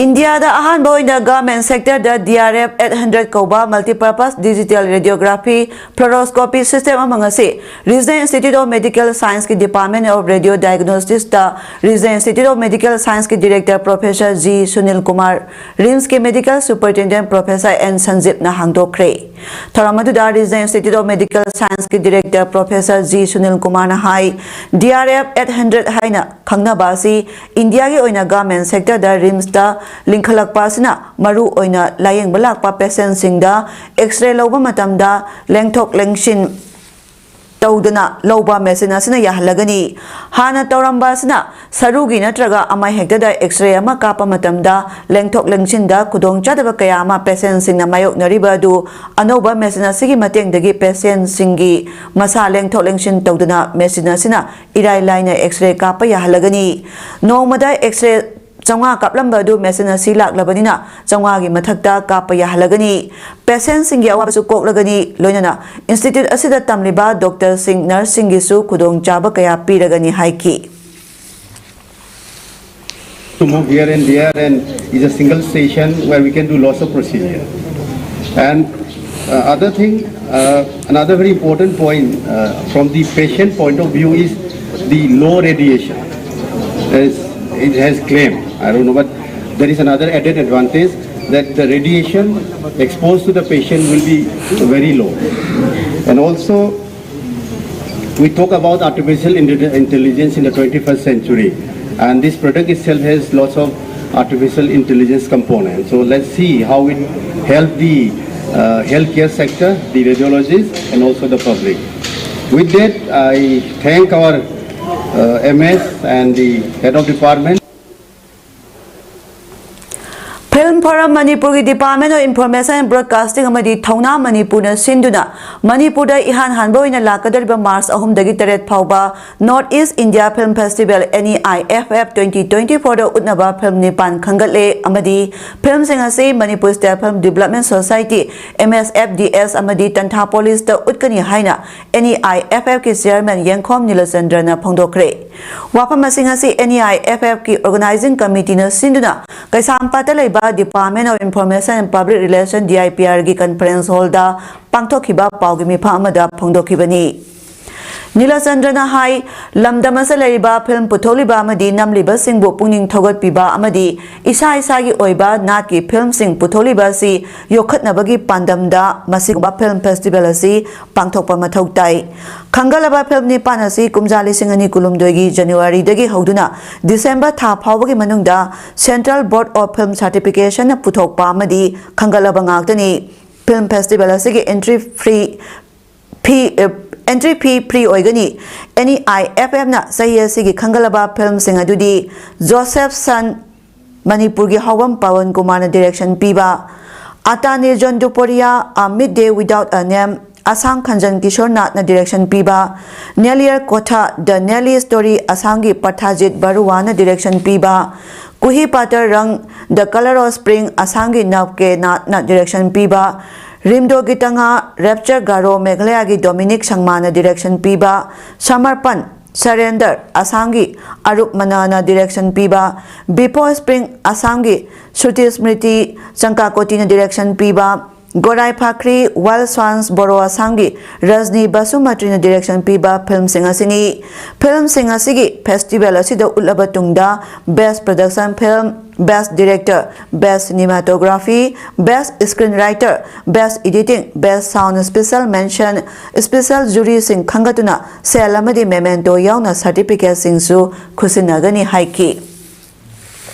ꯏꯟꯗꯤꯌꯥ ꯏꯟꯗꯤꯌꯥꯗ ꯑꯍꯥꯟꯕ ꯑꯣꯏꯅ ꯒꯚꯔꯟꯃꯦꯟꯠ ꯁꯦꯛꯇꯔꯗ D R F eight hundred ꯀꯧꯕ multipurpose digital radiography fluoroscopy system ꯑꯃ ꯉꯁꯤ Regional Institute of Medical Scienceꯀꯤ Department of Radio Diagnosticsꯇ Regional Institute of Medical Scienceꯀꯤ Director Professor G Sunil Kumar, RIMSꯀꯤ Medical Superintendent Professor N Sanjeevꯅ ꯍꯥꯡꯗꯣꯛꯈ꯭ꯔꯦ꯫ ꯊꯧꯔꯝ ꯑꯗꯨꯗ Regional Institute of Medical Scienceꯀꯤ Director Professor G Sunil Kumarꯅ high, D R F eight hundred ꯍꯥꯏꯅ ꯈꯪꯅꯕ ꯑꯁꯤ ꯏꯟꯗꯤꯌꯥꯒꯤ ꯑꯣꯏꯅ government ꯁꯦꯛꯇꯔꯗ RIMSꯇ ꯂꯤꯡꯈꯠꯂꯛꯄ ꯑꯁꯤꯅ ꯃꯔꯨ ꯑꯣꯏꯅ ꯂꯥꯌꯦꯡꯕ ꯂꯥꯛꯄ patientꯁꯤꯡꯗ X-ray ꯂꯧꯕ ꯃꯇꯝꯗ ꯂꯦꯡꯊꯣꯛ ꯂꯦꯡꯁꯤꯟ ꯇꯧꯗꯅ ꯂꯧꯕ machine ꯑꯁꯤꯅ ꯌꯥꯍꯜꯂꯒꯅꯤ꯫ ꯍꯥꯟꯅ ꯇꯧꯔꯝꯕ ꯑꯁꯤꯅ ꯁꯔꯨꯒꯤ ꯅꯠꯇ꯭ꯔꯒ ꯑꯃ ꯍꯦꯛꯇꯗ X-ray ꯑꯃ ꯀꯥꯞꯄ ꯃꯇꯝꯗ ꯂꯦꯡꯊꯣꯛ ꯂꯦꯡꯁꯤꯟꯗ ꯈꯨꯗꯣꯡꯆꯥꯗꯕ ꯀꯌꯥ ꯑꯃ patientꯁꯤꯡꯅ ꯃꯥꯌꯣꯛꯅꯔꯤꯕ ꯑꯗꯨ ꯑꯅꯧꯕ machine ꯑꯁꯤꯒꯤ ꯃꯇꯦꯡꯗꯒꯤ patientꯁꯤꯡꯒꯤ ꯃꯁꯥ ꯂꯦꯡꯊꯣꯛ ꯂꯦꯡꯁꯤꯟ ꯇꯧꯗꯅ machine ꯑꯁꯤꯅ ꯏꯔꯥꯏ ꯂꯥꯏꯅ X-ray ꯀꯥꯞꯄ ꯌꯥꯍꯜꯂꯒꯅꯤ꯫ ꯅꯣꯡꯃꯗ X-ray ꯆꯥꯝꯃꯉꯥ ꯀꯥꯞꯂꯝꯕ ꯑꯗꯨ machine ꯑꯁꯤ ꯂꯥꯛꯂꯕꯅꯤꯅ ꯆꯥꯝꯃꯉꯥꯒꯤ ꯃꯊꯛꯇ ꯀꯥꯞꯄ ꯌꯥꯍꯜꯂꯒꯅꯤ꯫ Patientꯁꯤꯡꯒꯤ ꯑꯋꯥꯕꯁꯨ ꯀꯣꯛꯂꯒꯅꯤ, ꯂꯣꯏꯅꯅ institute ꯑꯁꯤꯗ ꯇꯝꯂꯤꯕ doctorꯁꯤꯡ, nurseꯁꯤꯡꯒꯤꯁꯨ ꯈꯨꯗꯣꯡꯆꯥꯕ ꯀꯌꯥ ꯄꯤꯔꯒꯅꯤ ꯍꯥꯏꯈꯤ꯫ To move here and there, and is a single station where we can do lots of procedure. And uh, other thing, uh, another very important point uh, from the patient point of view is the low radiation. As it has claimed, I don't know, but there is another added advantage that the radiation exposed to the patient will be very low. And also, we talk about artificial inte- intelligence in the twenty-first century, and this product itself has lots of artificial intelligence components. So let's see how it help the uh, healthcare sector, the radiologists, and also the public. With that, I thank our uh, M S and the head of department. Film form ꯃꯅꯤꯄꯨꯔꯒꯤ Department of Information and Broadcasting ꯑꯃꯗꯤ ꯊꯧꯅꯥ ꯃꯅꯤꯄꯨꯔꯅ ꯁꯤꯟꯗꯨꯅ ꯃꯅꯤꯄꯨꯔꯗ ꯏꯍꯥꯟ ꯍꯥꯟꯕ ꯑꯣꯏꯅ ꯂꯥꯛꯀꯗꯧꯔꯤꯕ ꯃꯥꯔꯆ ꯑꯍꯨꯝꯗꯒꯤ ꯇꯔꯦꯠ ꯐꯥꯎꯕ North East India Film Festival N E I F F twenty twenty-four the ꯎꯠꯅꯕ film ꯅꯤꯄꯥꯟ ꯈꯟꯒꯠꯂꯦ ꯑꯃꯗꯤ ꯐꯤꯂꯝꯁꯤꯡ ꯑꯁꯤ Manipur State Film Development Society, M S F D S ꯑꯃꯗꯤ ꯇꯟꯊꯥ ꯄꯣꯂꯤꯁꯇ ꯎꯠꯀꯅꯤ ꯍꯥꯏꯅ N E I F F ꯀꯤ chairman ꯌꯦꯡꯈꯣꯝ ꯅꯤꯂꯆꯟꯗ꯭ꯔꯅ ꯐꯣꯡꯗꯣꯛꯈ꯭ꯔꯦ꯫ ꯋꯥꯐꯝ ꯑꯁꯤꯡ ꯑꯁꯤ N E I F F ꯀꯤ organizing committee ꯅ ꯁꯤꯟꯗꯨꯅ ꯀꯩꯁꯥꯝꯄꯥꯠꯇ ꯂꯩꯕ Department of Information and Public Relation, D I P R ꯒꯤ conference hall ꯗ ꯄꯥꯡꯊꯣꯛꯈꯤꯕ ꯄꯥꯎꯒꯤ ꯃꯤꯐꯝ ꯑꯃꯗ ꯐꯣꯡꯗꯣꯛꯈꯤꯕꯅꯤ꯫ ꯅꯤꯂꯆꯟꯗ꯭ꯔꯅ ꯍꯥꯏ, ꯂꯝꯗꯝ ꯑꯁꯤꯗ ꯂꯩꯔꯤꯕ ꯐꯤꯂꯝ ꯄꯨꯊꯣꯛꯂꯤꯕ ꯑꯃꯗꯤ ꯅꯝꯂꯤꯕꯁꯤꯡꯕꯨ ꯄꯨꯛꯅꯤꯡ ꯊꯧꯒꯠꯄꯤꯕ ꯑꯃꯗꯤ ꯏꯁꯥ ꯏꯁꯥꯒꯤ ꯑꯣꯏꯕ ꯅꯥꯠꯀꯤ ꯐꯤꯂꯝꯁꯤꯡ ꯄꯨꯊꯣꯛꯂꯤꯕ ꯑꯁꯤ ꯌꯣꯛꯈꯠꯅꯕꯒꯤ ꯄꯥꯟꯗꯝꯗ ꯃꯁꯤꯒꯨꯝꯕ ꯐꯤꯂꯝ ꯐꯦꯁꯇꯤꯚꯦꯜ ꯑꯁꯤ ꯄꯥꯡꯊꯣꯛꯄ ꯃꯊꯧ ꯇꯥꯏ꯫ ꯈꯟꯒꯠꯂꯕ ꯐꯤꯂꯝ ꯅꯤꯄꯥꯟ ꯑꯁꯤ ꯀꯨꯝꯖꯥ ꯂꯤꯁꯤꯡ ꯑꯅꯤ ꯀꯨꯟꯍꯨꯝꯗꯣꯏꯒꯤ ꯖꯅꯋꯥꯔꯤꯗꯒꯤ ꯍꯧꯗꯨꯅ ꯗꯤꯁꯦꯝꯕꯔ ꯊꯥ ꯐꯥꯎꯕꯒꯤ ꯃꯅꯨꯡꯗ Central Board of Film Certification ꯅ ꯄꯨꯊꯣꯛꯄ ꯑꯃꯗꯤ ꯈꯟꯒꯠꯂꯕ ꯉꯥꯛꯇꯅꯤ꯫ ꯐꯤꯂꯝ ꯐꯦꯁꯇꯤꯚꯦꯜ ꯑꯁꯤꯒꯤ entry free, fee, entry fee free ꯑꯣꯏꯒꯅꯤ꯫ N E I F F ꯅ ꯆꯍꯤ ꯑꯁꯤꯒꯤ ꯈꯟꯒꯠꯂꯕ ꯐꯤꯂꯝꯁꯤꯡ ꯑꯗꯨꯗꯤ ꯖꯣꯁꯦꯐ ꯁꯟ, ꯃꯅꯤꯄꯨꯔꯒꯤ ꯍꯥꯎꯕꯝ ꯄꯋꯟ ꯀꯨꯃꯥꯔꯅ direction ꯄꯤꯕ, ꯑꯇꯥ ꯅꯤꯔꯖꯟ ꯗꯨꯄꯣꯔꯤꯌꯥ, A Midday Without a Name, ꯑꯁꯥꯡ ꯈꯟꯖꯟ ꯀꯤꯁꯣꯔ ꯅꯥꯠꯅ direction ꯄꯤꯕ, ꯅꯦꯂꯤꯌꯔ ꯀꯣꯊꯥ, The Nelly Story, ꯑꯁꯥꯝꯒꯤ ꯄ꯭ꯔꯊꯥꯖꯤꯠ ꯕꯔꯨꯋꯥꯅ direction ꯄꯤꯕ, ꯀꯨꯍꯤ ꯄꯥꯇꯔ ꯔꯪ, The Color of Spring, ꯑꯁꯥꯝꯒꯤ ꯅꯕ ꯀꯦ ꯅꯥꯠꯅ direction ꯄꯤꯕ, ꯔꯤꯝꯗꯣ ꯒꯤꯇꯉꯥ, Rapture Garo, ꯃꯦꯘꯥꯂꯌꯥꯒꯤ ꯗꯣꯃꯤꯅꯤꯛ ꯁꯪꯃꯥꯅ direction ꯄꯤꯕ, ꯁꯃꯔꯄꯟ, Surrender, ꯑꯁꯥꯝꯒꯤ ꯑꯔꯨꯞ ꯃꯅꯥꯅ direction ꯄꯤꯕ, Before Spring, ꯑꯁꯥꯝꯒꯤ ꯁ꯭ꯔꯨꯇꯤ ꯁ꯭ꯃ꯭ꯔꯤꯇꯤ ꯆꯪꯀꯥꯀꯣꯇꯤꯅ direction ꯄꯤꯕ, ꯒꯣꯔꯥꯏ ꯐꯥꯈ꯭ꯔꯤ, Wild Swans, ꯕꯣꯔꯣ, ꯑꯁꯥꯝꯒꯤ ꯔꯖꯅꯤ ꯕꯁꯨꯃꯇ꯭ꯔꯤꯅ direction ꯄꯤꯕ ꯐꯤꯂꯝꯁꯤꯡ ꯑꯁꯤꯅꯤ꯫ ꯐꯤꯂꯝꯁꯤꯡ ꯑꯁꯤꯒꯤ ꯐꯦꯁꯇꯤꯚꯦꯜ ꯑꯁꯤꯗ ꯎꯠꯂꯕ ꯇꯨꯡꯗ Best Production Film, Best Director, Best Cinematography, Best Screenwriter, Best Editing, Best Sound Special Mention, Special Jury ꯁꯤꯡ ꯈꯟꯒꯠꯇꯨꯅ ꯁꯦꯜ ꯑꯃꯗꯤ memento ꯌꯥꯎꯅ certificate ꯁꯤꯡꯁꯨ ꯈꯨꯠꯁꯤꯟꯅꯒꯅꯤ ꯍꯥꯏꯈꯤ꯫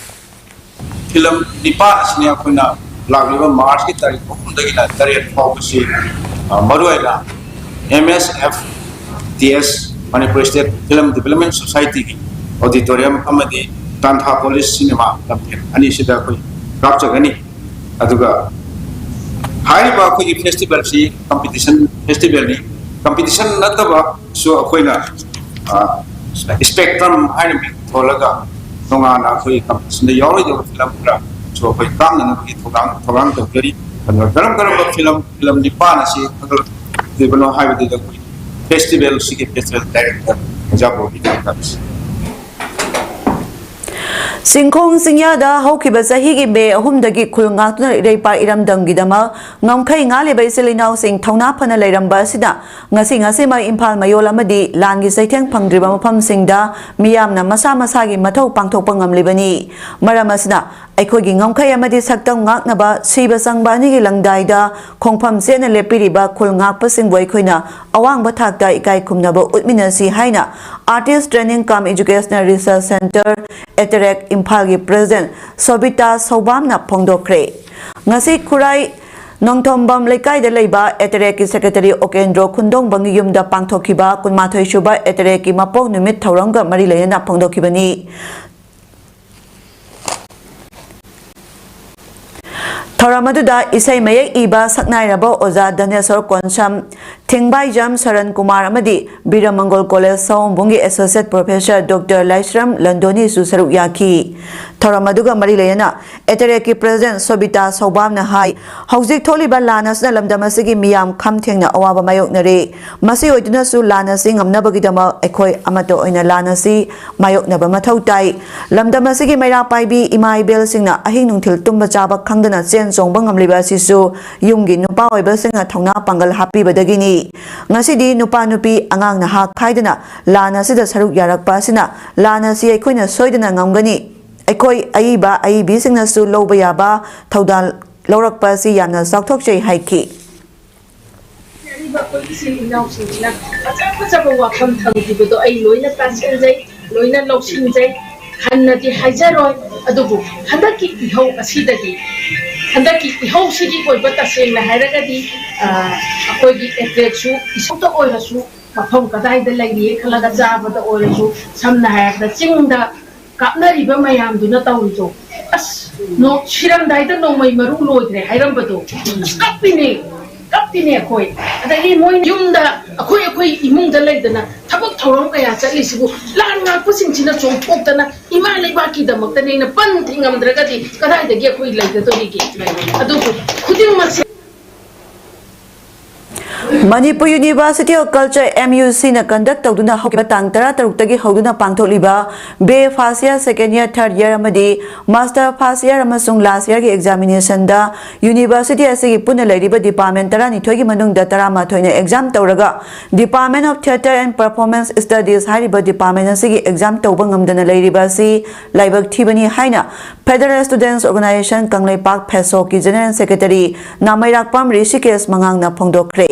ꯐꯤꯂꯝ ꯅꯤꯄꯥꯟ ꯑꯁꯤꯅꯤ ꯑꯩꯈꯣꯏꯅ ꯂꯥꯛꯂꯤꯕ ꯃꯥꯔꯆꯀꯤ ꯇꯥꯔꯤꯛ ꯑꯍꯨꯝꯗꯒꯤꯅ ꯇꯔꯦꯠ ꯐꯥꯎꯕꯁꯤ, ꯑ, ꯃꯔꯨꯑꯣꯏꯅ M S F D S, Manipur State Film Development Society ꯒꯤ auditorium ꯑꯃꯗꯤ ꯇꯥꯟꯊꯥ ꯄꯣꯂꯤꯁ ꯁꯤꯅꯦꯃꯥ ꯂꯝꯐꯦꯜ ꯑꯅꯤꯁꯤꯗ ꯑꯩꯈꯣꯏ ꯀꯥꯞꯆꯒꯅꯤ꯫ ꯑꯗꯨꯒ ꯍꯥꯏꯔꯤꯕ ꯑꯩꯈꯣꯏꯒꯤ ꯐꯦꯁꯇꯤꯚꯦꯜꯁꯤ ꯀꯝꯄꯤꯇꯤꯁꯟ ꯐꯦꯁꯇꯤꯚꯦꯜꯅꯤ꯫ ꯀꯝꯄꯤꯇꯤꯁꯟ ꯅꯠꯇꯕꯁꯨ ꯑꯩꯈꯣꯏꯅ ꯁ꯭ꯄꯦꯛꯇ꯭ꯔꯝ ꯍꯥꯏꯅ ꯃꯤꯡ ꯊꯣꯜꯂꯒ ꯇꯣꯉꯥꯟꯅ ꯑꯩꯈꯣꯏ ꯀꯝꯄꯤꯇꯤꯁꯟꯗ ꯌꯥꯎꯔꯣꯏꯗꯕ ꯐꯤꯂꯝ ꯈꯔꯁꯨ ꯑꯩꯈꯣꯏ ꯀꯥꯞꯅꯅꯕꯒꯤ ꯊꯧꯔꯥꯡ ꯊꯧꯔꯥꯡ ꯇꯧꯖꯔꯤ꯫ ꯑꯗꯨꯒ ꯀꯔꯝ ꯀꯔꯝꯕ ꯐꯤꯂꯝ ꯐꯤꯂꯝ ꯅꯤꯄꯥꯟ ꯑꯁꯤ ꯈꯟꯒꯠꯂꯛꯂꯤꯕꯅꯣ ꯍꯥꯏꯕꯗꯨꯗ ꯑꯩꯈꯣꯏ ꯐꯦꯁꯇꯤꯚꯦꯜꯁꯤꯒꯤ ꯐꯦꯁꯇꯤꯚꯦꯜ ꯗꯥꯏꯔꯦꯛꯇꯔ ꯑꯣꯖꯥ ꯕꯣꯕꯤꯗ ꯊꯝꯖꯩ꯫ ꯆꯤꯡꯈꯣꯡ ꯆꯤꯡꯌꯥꯗ ꯍꯧꯈꯤꯕ ꯆꯍꯤꯒꯤ ꯃꯦ ꯑꯍꯨꯝꯗꯒꯤ ꯈꯨꯜ ꯉꯥꯛꯇꯨꯅ ꯏꯔꯩꯄꯥꯛ ꯏꯔꯝꯗꯝꯒꯤꯗꯃꯛ ꯉꯝꯈꯩ ꯉꯥꯜꯂꯤꯕ ꯏꯆꯤꯜ ꯏꯅꯥꯎꯁꯤꯡ ꯊꯧꯅꯥ ꯐꯅ ꯂꯩꯔꯝꯕ ꯑꯁꯤꯗ ꯉꯁꯤ ꯉꯁꯤꯃꯛ ꯏꯝꯐꯥꯜ ꯃꯌꯣꯜ ꯑꯃꯗꯤ ꯂꯥꯟꯒꯤ ꯆꯩꯊꯦꯡ ꯐꯪꯗ꯭ꯔꯤꯕ ꯃꯐꯝꯁꯤꯡꯗ ꯃꯤꯌꯥꯝꯅ ꯃꯁꯥ ꯃꯁꯥꯒꯤ ꯃꯊꯧ ꯄꯥꯡꯊꯣꯛꯄ ꯉꯝꯂꯤꯕꯅꯤ꯫ ꯃꯔꯝ ꯑꯁꯤꯅ ꯑꯩꯈꯣꯏꯒꯤ ꯉꯝꯈꯩ ꯑꯃꯗꯤ ꯁꯛꯇꯝ ꯉꯥꯛꯅꯕ ꯁꯤꯕ ꯆꯪꯕ ꯑꯅꯤꯒꯤ ꯂꯪꯗꯥꯏꯗ ꯈꯣꯡꯐꯝ ꯆꯦꯠꯅ ꯂꯦꯞꯄꯤꯔꯤꯕ ꯈꯨꯜ ꯉꯥꯛꯄꯁꯤꯡꯕꯨ ꯑꯩꯈꯣꯏꯅ ꯑꯋꯥꯡꯕ ꯊꯥꯛꯇ ꯏꯀꯥꯏ ꯈꯨꯝꯅꯕ ꯎꯠꯃꯤꯟꯅꯁꯤ ꯍꯥꯏꯅ Artist Training cum Educational Research Centre, attract, ꯏꯝꯐꯥꯜꯒꯤ ꯄ꯭ꯔꯦꯁꯤꯗꯦꯟꯠ ꯁꯣꯕꯤꯇꯥ ꯁꯧꯕꯥꯝꯅ ꯐꯣꯡꯗꯣꯛꯈ꯭ꯔꯦ꯫ ꯉꯁꯤ ꯈꯨꯔꯥꯏ ꯅꯣꯡꯊꯣꯝꯕꯝ ꯂꯩꯀꯥꯏꯗ ꯂꯩꯕ ꯑꯦꯇꯔꯦꯛꯀꯤ ꯁꯦꯀ꯭ꯔꯦꯇꯔꯤ ꯑꯣꯀꯦꯟꯗ꯭ꯔꯣ ꯈꯨꯟꯗꯣꯡꯕꯝꯒꯤ ꯌꯨꯝꯗ ꯄꯥꯡꯊꯣꯛꯈꯤꯕ ꯀꯨꯟꯃꯥꯊꯣꯏ ꯁꯨꯕ ꯑꯦꯇꯔꯦꯛꯀꯤ ꯃꯄꯣꯛ ꯅꯨꯃꯤꯠ ꯊꯧꯔꯝꯒ ꯃꯔꯤ ꯂꯩꯅꯅ ꯐꯣꯡꯗꯣꯛꯈꯤꯕꯅꯤ꯫ ꯊꯧꯔꯝ ꯑꯗꯨꯗ ꯏꯁꯩ ꯃꯌꯦꯛ ꯏꯕ ꯁꯛꯅꯥꯏꯔꯕ ꯑꯣꯖꯥ ꯙꯅꯦꯁꯣꯔ ꯀꯣꯟꯁꯝ, ꯊꯤꯡꯕꯥꯏꯖꯝ ꯁꯔꯟ ꯀꯨꯃꯥꯔ ꯑꯃꯗꯤ ꯕꯤꯔꯃꯪꯒꯣꯜ ꯀꯣꯂꯦꯖ ꯁꯑꯣꯝꯕꯨꯡꯒꯤ ꯑꯦꯁꯣꯁꯤꯌꯦꯠ ꯄ꯭ꯔꯣꯐꯦꯁꯔ ꯗꯣꯛꯇꯔ ꯂꯥꯏꯁ꯭ꯔꯝ ꯂꯟꯗꯣꯅꯤꯁꯨ ꯁꯔꯨꯛ ꯌꯥꯈꯤ꯫ ꯊꯧꯔꯝ ꯑꯗꯨꯒ ꯃꯔꯤ ꯂꯩꯅꯅ ꯑꯦꯇꯔꯦꯛꯀꯤ ꯄ꯭ꯔꯦꯁꯤꯗꯦꯟꯠ ꯁꯣꯕꯤꯇꯥ ꯁꯧꯕꯥꯝꯅ ꯍꯥꯏ, ꯍꯧꯖꯤꯛ ꯊꯣꯛꯂꯤꯕ ꯂꯥꯟ ꯑꯁꯤꯅ ꯂꯝꯗꯝ ꯑꯁꯤꯒꯤ ꯃꯤꯌꯥꯝ ꯈꯝ ꯊꯦꯡꯅ ꯑꯋꯥꯕ ꯃꯥꯌꯣꯛꯅꯔꯤ꯫ ꯃꯁꯤ ꯑꯣꯏꯗꯨꯅꯁꯨ ꯂꯥꯟ ꯑꯁꯤ ꯉꯝꯅꯕꯒꯤꯗꯃꯛ ꯑꯩꯈꯣꯏ ꯑꯃꯠꯇ ꯑꯣꯏꯅ ꯂꯥꯟ ꯑꯁꯤ ꯃꯥꯌꯣꯛꯅꯕ ꯃꯊꯧ ꯇꯥꯏ꯫ ꯂꯝꯗꯝ ꯑꯁꯤꯒꯤ ꯃꯩꯔꯥ ꯄꯥꯏꯕꯤ ꯏꯃꯥ ꯏꯕꯦꯜꯁꯤꯡꯅ ꯑꯍꯤꯡ ꯅꯨꯡꯊꯤꯜ ꯇꯨꯝꯕ ꯆꯥꯕ ꯈꯪꯗꯅ ꯆꯦꯟ ꯆꯣꯡꯕ ꯉꯝꯂꯤꯕ ꯑꯁꯤꯁꯨ ꯌꯨꯝꯒꯤ ꯅꯨꯄꯥ ꯑꯣꯏꯕꯁꯤꯡꯅ ꯊꯧꯅꯥ ꯄꯥꯡꯒꯜ ꯍꯥꯞꯄꯤꯕꯗꯒꯤꯅꯤ꯫ ꯉꯁꯤꯗꯤ ꯅꯨꯄꯥ ꯅꯨꯄꯤ ꯑꯉꯥꯡ ꯅꯍꯥ ꯈꯥꯏꯗꯅ ꯂꯥꯟ ꯑꯁꯤꯗ ꯁꯔꯨꯛ ꯌꯥꯔꯛꯄ ꯑꯁꯤꯅ ꯂꯥꯟ ꯑꯁꯤ ꯑꯩꯈꯣꯏꯅ ꯁꯣꯏꯗꯅ ꯉꯝꯒꯅꯤ꯫ ꯑꯩꯈꯣꯏ ꯑꯏꯕ ꯑꯏꯕꯤꯁꯤꯡꯅꯁꯨ ꯂꯧꯕ ꯌꯥꯕ ꯊꯧꯗꯥꯡ ꯂꯧꯔꯛꯄ ꯑꯁꯤ ꯌꯥꯝꯅ ꯆꯥꯎꯊꯣꯛꯆꯩ ꯍꯥꯏꯈꯤ꯫ ꯑꯔꯤꯕ ꯑꯩꯈꯣꯏ ꯏꯆꯤꯜ ꯏꯅꯥꯎꯁꯤꯡꯁꯤꯅ ꯐꯖ ꯐꯖꯕ ꯋꯥꯐꯝ ꯊꯝꯈꯤꯕꯗꯣ ꯑꯩ ꯂꯣꯏꯅ ꯇꯥꯁꯤꯟꯖꯩ, ꯂꯣꯏꯅ ꯂꯧꯁꯤꯟꯖꯩ꯫ ꯍꯟꯅꯗꯤ ꯍꯥꯏꯖꯔꯣꯏ, ꯑꯗꯨꯕꯨ ꯍꯟꯗꯛꯀꯤ ꯏꯍꯧ ꯑꯁꯤꯗꯗꯤ, ꯍꯟꯗꯛꯀꯤ ꯏꯍꯧꯁꯤꯒꯤ ꯑꯣꯏꯕ ꯇꯁꯦꯡꯅ ꯍꯥꯏꯔꯒꯗꯤ, ꯑ, ꯑꯩꯈꯣꯏꯒꯤ ꯑꯦꯇꯔꯦꯛꯁꯨ ꯏꯁꯧꯇ ꯑꯣꯏꯔꯁꯨ, ꯃꯐꯝ ꯀꯗꯥꯏꯗ ꯂꯩꯔꯤ ꯈꯜꯂꯒ ꯆꯥꯕꯗ ꯑꯣꯏꯔꯁꯨ, ꯁꯝꯅ ꯍꯥꯏꯔꯕꯗ ꯆꯤꯡꯗ ꯀꯥꯞꯅꯔꯤꯕ ꯃꯌꯥꯝꯗꯨꯅ ꯇꯧꯔꯤꯗꯣ, ꯑꯁ, ꯅꯣ-, ꯁꯤꯔꯝꯗꯥꯏꯗ ꯅꯣꯡꯃꯩ ꯃꯔꯨ ꯂꯣꯏꯗ꯭ꯔꯦ ꯍꯥꯏꯔꯝꯕꯗꯣ, ꯑꯁ, ꯀꯞꯄꯤꯅꯦ, ꯀꯞꯄꯤꯅꯦ ꯑꯩꯈꯣꯏ꯫ ꯑꯗꯒꯤ ꯃꯣꯏ ꯌꯨꯝꯗ ꯑꯩꯈꯣꯏ, ꯑꯩꯈꯣꯏ ꯏꯃꯨꯡꯗ ꯂꯩꯗꯅ ꯊꯕꯛ ꯊꯧꯔꯝ ꯀꯌꯥ ꯆꯠꯂꯤꯁꯤꯕꯨ ꯂꯥꯟ ꯉꯥꯛꯄꯁꯤꯡꯁꯤꯅ ꯆꯣꯡꯊꯣꯛꯇꯅ ꯏꯃꯥ ꯂꯩꯕꯥꯛꯀꯤꯗꯃꯛꯇꯅꯦꯅ ꯄꯟ ꯊꯤꯡꯉꯝꯗ꯭ꯔꯒꯗꯤ ꯀꯗꯥꯏꯗꯒꯤ ꯑꯩꯈꯣꯏ ꯂꯩꯒꯗꯧꯔꯤꯒꯦ? ꯑꯗꯨꯕꯨ ꯈꯨꯗꯤꯡꯃꯛꯁꯦ Manipur University of Culture, M U C ꯅ conduct ꯇꯧꯗꯨꯅ ꯍꯧꯈꯤꯕ ꯇꯥꯡ ꯇꯔꯥꯇꯔꯨꯛꯇꯒꯤ ꯍꯧꯗꯨꯅ ꯄꯥꯡꯊꯣꯛꯂꯤꯕ B A first year, second year, third year ꯑꯃꯗꯤ master first year ꯑꯃꯁꯨꯡ last year ꯒꯤ examination ꯗ university ꯑꯁꯤꯒꯤ ꯄꯨꯟꯅ ꯂꯩꯔꯤꯕ department ꯇꯔꯥꯅꯤꯊꯣꯏꯒꯤ ꯃꯅꯨꯡꯗ ꯇꯔꯥꯃꯥꯊꯣꯏꯅ exam ꯇꯧꯔꯒ Department of Theatre and Performance Studies ꯍꯥꯏꯔꯤꯕ department ꯑꯁꯤꯒꯤ exam ꯇꯧꯕ ꯉꯝꯗꯅ ꯂꯩꯔꯤꯕ ꯑꯁꯤ ꯂꯥꯏꯕꯛ ꯊꯤꯕꯅꯤ ꯍꯥꯏꯅ Federal Students Organization Kangleipak ꯐꯦꯁꯣꯛꯀꯤ General Secretary ꯅꯥꯃꯩꯔꯥꯛꯄꯝ Rishikesh ꯃꯉꯥꯡꯅ ꯐꯣꯡꯗꯣꯛꯈ꯭ꯔꯦ꯫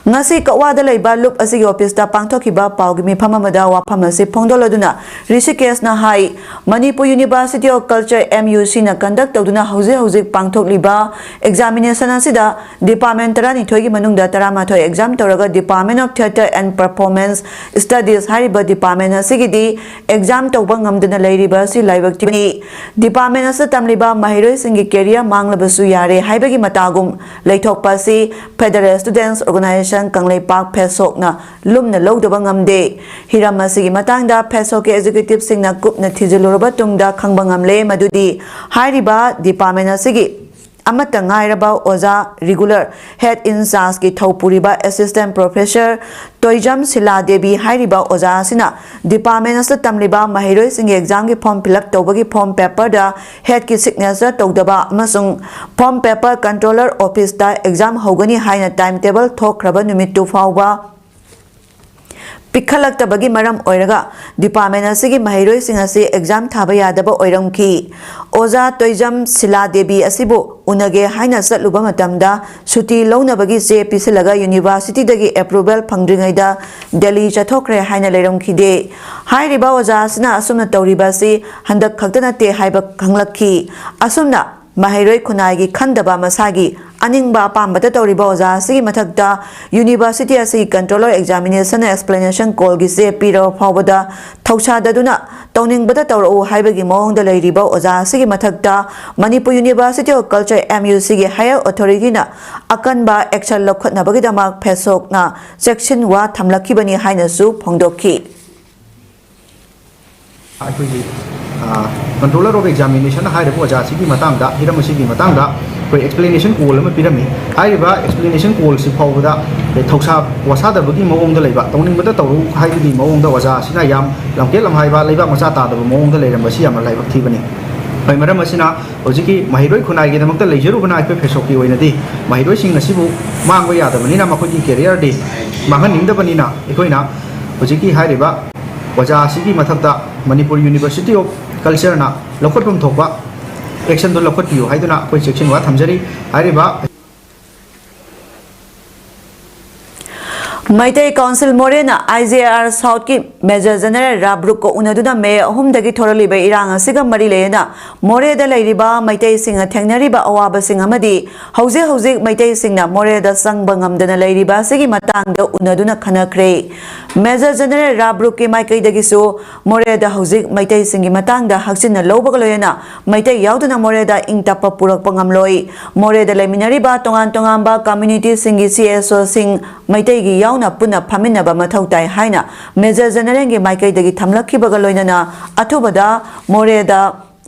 ꯉꯁꯤ ꯀꯛꯋꯥꯗ ꯂꯩꯕ ꯂꯨꯞ ꯑꯁꯤꯒꯤ office ꯇ ꯄꯥꯡꯊꯣꯛꯈꯤꯕ ꯄꯥꯎꯒꯤ ꯃꯤꯐꯝ ꯑꯃꯗ ꯋꯥꯐꯝ ꯑꯁꯤ ꯐꯣꯡꯗꯣꯛꯂꯗꯨꯅ ꯔꯤꯁꯤꯀꯦꯁꯅ ꯍꯥꯏ, Manipur University of Culture, M U C ꯅ conduct ꯇꯧꯗꯨꯅ ꯍꯧꯖꯤꯛ ꯍꯧꯖꯤꯛ ꯄꯥꯡꯊꯣꯛꯂꯤꯕ examination ꯑꯁꯤꯗ department ꯇꯔꯥꯅꯤꯊꯣꯏꯒꯤ ꯃꯅꯨꯡꯗ ꯇꯔꯥꯃꯥꯊꯣꯏ exam ꯇꯧꯔꯒ Department of Theatre and Performance Studies ꯍꯥꯏꯔꯤꯕ department ꯑꯁꯤꯒꯤꯗꯤ exam ꯇꯧꯕ ꯉꯝꯗꯅ ꯂꯩꯔꯤꯕ ꯑꯁꯤ ꯂꯥꯏꯕꯛ ꯊꯤꯕꯅꯤ꯫ Department ꯑꯁꯤꯗ ꯇꯝꯂꯤꯕ ꯃꯍꯩꯔꯣꯏꯁꯤꯡꯒꯤ career ꯃꯥꯡꯂꯕꯁꯨ ꯌꯥꯔꯦ ꯍꯥꯏꯕꯒꯤ ꯃꯇꯥꯒꯨꯝ ꯂꯩꯊꯣꯛꯄ ꯑꯁꯤ Federal Students Organization ꯀꯪꯂꯩꯄꯥꯛ ꯐꯦꯁꯣꯛꯅ ꯂꯨꯝꯅ ꯂꯧꯗꯕ ꯉꯝꯗꯦ꯫ ꯍꯤꯔꯝ ꯑꯁꯤꯒꯤ ꯃꯇꯥꯡꯗ ꯐꯦꯁꯣꯛꯀꯤ executive ꯁꯤꯡꯅ ꯀꯨꯞꯅ ꯊꯤꯖꯤꯜꯂꯨꯔꯕ ꯇꯨꯡꯗ ꯈꯪꯕ ꯉꯝꯂꯦ ꯃꯗꯨꯗꯤ ꯍꯥꯏꯔꯤꯕ department ꯑꯁꯤꯒꯤ ꯑꯃꯠꯇ ꯉꯥꯏꯔꯕ ꯑꯣꯖꯥ regular head in charge ꯀꯤ ꯊꯧ ꯄꯨꯔꯤꯕ Assistant Professor ꯇꯣꯏꯖꯝ ꯁꯤꯂꯥ ꯗꯦꯕꯤ ꯍꯥꯏꯔꯤꯕ ꯑꯣꯖꯥ ꯑꯁꯤꯅ department ꯑꯁꯤꯗ ꯇꯝꯂꯤꯕ ꯃꯍꯩꯔꯣꯏꯁꯤꯡꯒꯤ exam ꯒꯤ form fill up ꯇꯧꯕꯒꯤ form paper ꯗ head ꯀꯤ signature ꯇꯧꯗꯕ ꯑꯃꯁꯨꯡ form paper controller office ꯇ exam ꯍꯧꯒꯅꯤ ꯍꯥꯏꯅ time table ꯊꯣꯛꯈ꯭ꯔꯕ ꯅꯨꯃꯤꯠꯇꯨ ꯐꯥꯎꯕ ꯄꯤꯈꯠꯂꯛꯇꯕꯒꯤ ꯃꯔꯝ ꯑꯣꯏꯔꯒ department ꯑꯁꯤꯒꯤ ꯃꯍꯩꯔꯣꯏꯁꯤꯡ ꯑꯁꯤ exam ꯊꯥꯕ ꯌꯥꯗꯕ ꯑꯣꯏꯔꯝꯈꯤ꯫ ꯑꯣꯖꯥ ꯇꯣꯏꯖꯝ ꯁꯤꯂꯥ ꯗꯦꯕꯤ ꯑꯁꯤꯕꯨ ꯎꯅꯒꯦ ꯍꯥꯏꯅ ꯆꯠꯂꯨꯕ ꯃꯇꯝꯗ ꯁꯨꯇꯤ ꯂꯧꯅꯕꯒꯤ ꯆꯦ ꯄꯤꯁꯤꯜꯂꯒ university ꯗꯒꯤ approval ꯐꯪꯗ꯭ꯔꯤꯉꯩꯗ ꯗꯦꯜꯂꯤ ꯆꯠꯊꯣꯛꯈ꯭ꯔꯦ ꯍꯥꯏꯅ ꯂꯩꯔꯝꯈꯤꯗꯦ꯫ ꯍꯥꯏꯔꯤꯕ ꯑꯣꯖꯥ ꯑꯁꯤꯅ ꯑꯁꯨꯝꯅ ꯇꯧꯔꯤꯕ ꯑꯁꯤ ꯍꯟꯗꯛ ꯈꯛꯇ ꯅꯠꯇꯦ ꯍꯥꯏꯕ ꯈꯪꯂꯛꯈꯤ꯫ ꯑꯁꯨꯝꯅ ꯃꯍꯩꯔꯣꯏ ꯈꯨꯟꯅꯥꯏꯒꯤ ꯈꯟꯗꯕ ꯃꯁꯥꯒꯤ ꯑꯅꯤꯡꯕ ꯑꯄꯥꯝꯕꯗ ꯇꯧꯔꯤꯕ ꯑꯣꯖꯥ ꯑꯁꯤꯒꯤ ꯃꯊꯛꯇ university ꯑꯁꯤꯒꯤ controller examination explanation callꯒꯤ ꯆꯦ ꯄꯤꯔꯕ ꯐꯥꯎꯕꯗ ꯊꯧꯁꯥꯗꯗꯨꯅ ꯇꯧꯅꯤꯡꯕꯗ ꯇꯧꯔꯛꯎ ꯍꯥꯏꯕꯒꯤ ꯃꯑꯣꯡꯗ ꯂꯩꯔꯤꯕ ꯑꯣꯖꯥ ꯑꯁꯤꯒꯤ ꯃꯊꯛꯇ Manipur University of Culture, MUCꯒꯤ higher authorityꯅ ꯑꯀꯟꯕ action ꯂꯧꯈꯠꯅꯕꯒꯤꯗꯃꯛ ꯐꯦꯁꯣꯛꯅ ꯆꯦꯛꯁꯤꯟ ꯋꯥ ꯊꯝꯂꯛꯈꯤꯕꯅꯤ ꯍꯥꯏꯅꯁꯨ ꯐꯣꯡꯗꯣꯛꯈꯤ꯫ ꯑꯩꯈꯣꯏꯒꯤ controller of examination ꯍꯥꯏꯔꯤꯕ ꯑꯣꯖꯥꯁꯤꯒꯤ ꯃꯇꯥꯡꯗ, ꯍꯤꯔꯝ ꯑꯁꯤꯒꯤ ꯃꯇꯥꯡꯗ ꯑꯩꯈꯣꯏ explanation call ꯑꯃ ꯄꯤꯔꯝꯃꯤ꯫ ꯍꯥꯏꯔꯤꯕ explanation callꯁꯤ ꯐꯥꯎꯕꯗ ꯊꯧꯁꯥ ꯋꯥꯁꯥꯗꯕꯒꯤ ꯃꯑꯣꯡꯗ ꯂꯩꯕ, ꯇꯧꯅꯤꯡꯕꯗ ꯇꯧꯔꯨ ꯍꯥꯏꯕꯒꯤ ꯃꯑꯣꯡꯗ ꯑꯣꯖꯥ ꯑꯁꯤꯅ ꯌꯥꯝ ꯂꯝꯀꯦꯠ ꯂꯝꯍꯥꯏꯕ, ꯂꯩꯕꯥꯛ ꯃꯆꯥ ꯇꯥꯗꯕ ꯃꯑꯣꯡꯗ ꯂꯩꯔꯝꯕꯁꯤ ꯌꯥꯝꯅ ꯂꯥꯏꯕꯛ ꯊꯤꯕꯅꯤ꯫ ꯍꯣꯏ, ꯃꯔꯝ ꯑꯁꯤꯅ ꯍꯧꯖꯤꯛꯀꯤ ꯃꯍꯩꯔꯣꯏ ꯈꯨꯟꯅꯥꯏꯒꯤꯗꯃꯛꯇ ꯂꯩꯖꯔꯨꯕꯅ ꯑꯩꯈꯣꯏ ꯐꯦꯁꯣꯛꯀꯤ ꯑꯣꯏꯅꯗꯤ ꯃꯍꯩꯔꯣꯏꯁꯤꯡ ꯑꯁꯤꯕꯨ ꯃꯥꯡꯕ ꯌꯥꯗꯕꯅꯤꯅ, ꯃꯈꯣꯏꯒꯤ careerꯗꯤ ꯃꯥꯡꯍꯟꯅꯤꯡꯗꯕꯅꯤꯅ, ꯑꯩꯈꯣꯏꯅ ꯍꯧꯖꯤꯛꯀꯤ ꯍꯥꯏꯔꯤꯕ ꯑꯣꯖꯥ ꯑꯁꯤꯒꯤ ꯃꯊꯛꯇ Manipur University of Cultureꯅ ꯂꯧꯈꯠꯐꯝ ꯊꯣꯛꯄ actionꯗꯨ ꯂꯧꯈꯠꯄꯤꯌꯨ ꯍꯥꯏꯗꯨꯅ ꯑꯩꯈꯣꯏ ꯆꯦꯛꯁꯤꯟ ꯋꯥ ꯊꯝꯖꯔꯤ꯫ ꯍꯥꯏꯔꯤꯕ Meitei Council ꯃꯣꯔꯦꯅ IJR Southꯀꯤ Major General ꯔꯥꯕ꯭ꯔꯨꯛꯀ ꯎꯅꯗꯨꯅ May ꯑꯍꯨꯝꯗꯒꯤ ꯊꯣꯔꯛꯂꯤꯕ ꯏꯔꯥꯡ ꯑꯁꯤꯒ ꯃꯔꯤ ꯂꯩꯅꯅ ꯃꯣꯔꯦꯗ ꯂꯩꯔꯤꯕ ꯃꯩꯇꯩꯁꯤꯡꯅ ꯊꯦꯡꯅꯔꯤꯕ ꯑꯋꯥꯕꯁꯤꯡ ꯑꯃꯗꯤ ꯍꯧꯖꯤꯛ ꯍꯧꯖꯤꯛ ꯃꯩꯇꯩꯁꯤꯡꯅ ꯃꯣꯔꯦꯗ ꯆꯪꯕ ꯉꯝꯗꯅ ꯂꯩꯔꯤꯕ ꯑꯁꯤꯒꯤ ꯃꯇꯥꯡꯗ ꯎꯅꯗꯨꯅ ꯈꯟꯅꯈ꯭ꯔꯦ꯫ Major General ꯔꯥꯕ꯭ꯔꯨꯛꯀꯤ ꯃꯥꯏꯀꯩꯗꯒꯤꯁꯨ ꯃꯣꯔꯦꯗ ꯍꯧꯖꯤꯛ ꯃꯩꯇꯩꯁꯤꯡꯒꯤ ꯃꯇꯥꯡꯗ ꯍꯛꯆꯤꯟꯅ ꯂꯧꯕꯒ ꯂꯣꯏꯅꯅ ꯃꯩꯇꯩ ꯌꯥꯎꯗꯅ ꯃꯣꯔꯦꯗ ꯏꯪ ꯇꯞꯄ ꯄꯨꯔꯛꯄ ꯉꯝꯂꯣꯏ꯫ ꯃꯣꯔꯦꯗ ꯂꯩꯃꯤꯟꯅꯔꯤꯕ ꯇꯣꯉꯥꯟ ꯇꯣꯉꯥꯟꯕ communityꯁꯤꯡꯒꯤ CSOꯁꯤꯡ ꯃꯩꯇꯩꯒꯤ ꯌꯥꯎꯅ ꯄꯨꯟꯅ ꯐꯝꯃꯤꯟꯅꯕ ꯃꯊꯧ ꯇꯥꯏ ꯍꯥꯏꯅ Major Generalꯒꯤ ꯃꯥꯏꯀꯩꯗꯒꯤ ꯊꯝꯂꯛꯈꯤꯕꯒ ꯂꯣꯏꯅꯅ ꯑꯊꯨꯕꯗ ꯃꯣꯔꯦꯗ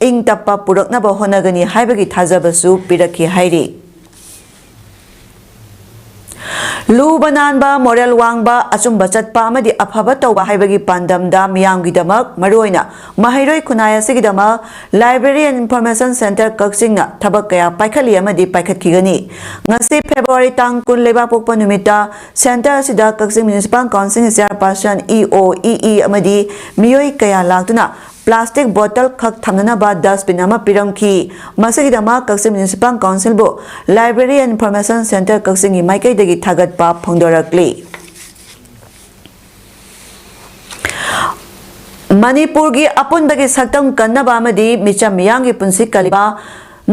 ꯏꯪ ꯇꯞꯄ ꯄꯨꯔꯛꯅꯕ ꯍꯣꯠꯅꯒꯅꯤ ꯍꯥꯏꯕꯒꯤ ꯊꯥꯖꯕꯁꯨ ꯄꯤꯔꯛꯈꯤ ꯍꯥꯏꯔꯤ꯫ ꯂꯨꯕ ꯅꯥꯟꯕ, moral ꯋꯥꯡꯕ, ꯑꯆꯨꯝꯕ ꯆꯠꯄ ꯑꯃꯗꯤ ꯑꯐꯕ ꯇꯧꯕ ꯍꯥꯏꯕꯒꯤ ꯄꯥꯟꯗꯝꯗ ꯃꯤꯌꯥꯝꯒꯤꯗꯃꯛ, ꯃꯔꯨꯑꯣꯏꯅ ꯃꯍꯩꯔꯣꯏ ꯈꯨꯟꯅꯥꯏ ꯑꯁꯤꯒꯤꯗꯃꯛ Library and Information Centre ꯀꯛꯆꯤꯡꯅ ꯊꯕꯛ ꯀꯌꯥ ꯄꯥꯏꯈꯠꯂꯤ ꯑꯃꯗꯤ ꯄꯥꯏꯈꯠꯈꯤꯒꯅꯤ꯫ ꯉꯁꯤ February ꯇꯥꯡ ꯀꯨꯟ ꯂꯩꯕꯥꯛꯄꯣꯛꯄ ꯅꯨꯃꯤꯠꯇ Centre ꯑꯁꯤꯗ ꯀꯛꯆꯤꯡ Municipal Councilꯒꯤ Chairperson, EO, EE ꯑꯃꯗꯤ ꯃꯤꯑꯣꯏ ꯀꯌꯥ ꯂꯥꯛꯇꯨꯅ plastic bottle ꯈꯛ ꯊꯝꯅꯅꯕ dustbin ꯑꯃ ꯄꯤꯔꯝꯈꯤ꯫ ꯃꯁꯤꯒꯤꯗꯃꯛ ꯀꯛꯆꯤꯡ Municipal Councilꯕꯨ Library and Information Centre ꯀꯛꯆꯤꯡꯒꯤ ꯃꯥꯏꯀꯩꯗꯒꯤ ꯊꯥꯒꯠꯄ ꯐꯣꯡꯗꯣꯔꯛꯂꯤ꯫ ꯃꯅꯤꯄꯨꯔꯒꯤ ꯑꯄꯨꯟꯕꯒꯤ ꯁꯛꯇꯝ ꯀꯟꯅꯕ ꯑꯃꯗꯤ ꯃꯤꯆꯝ ꯃꯤꯌꯥꯝꯒꯤ ꯄꯨꯟꯁꯤ ꯀꯜꯂꯤꯕ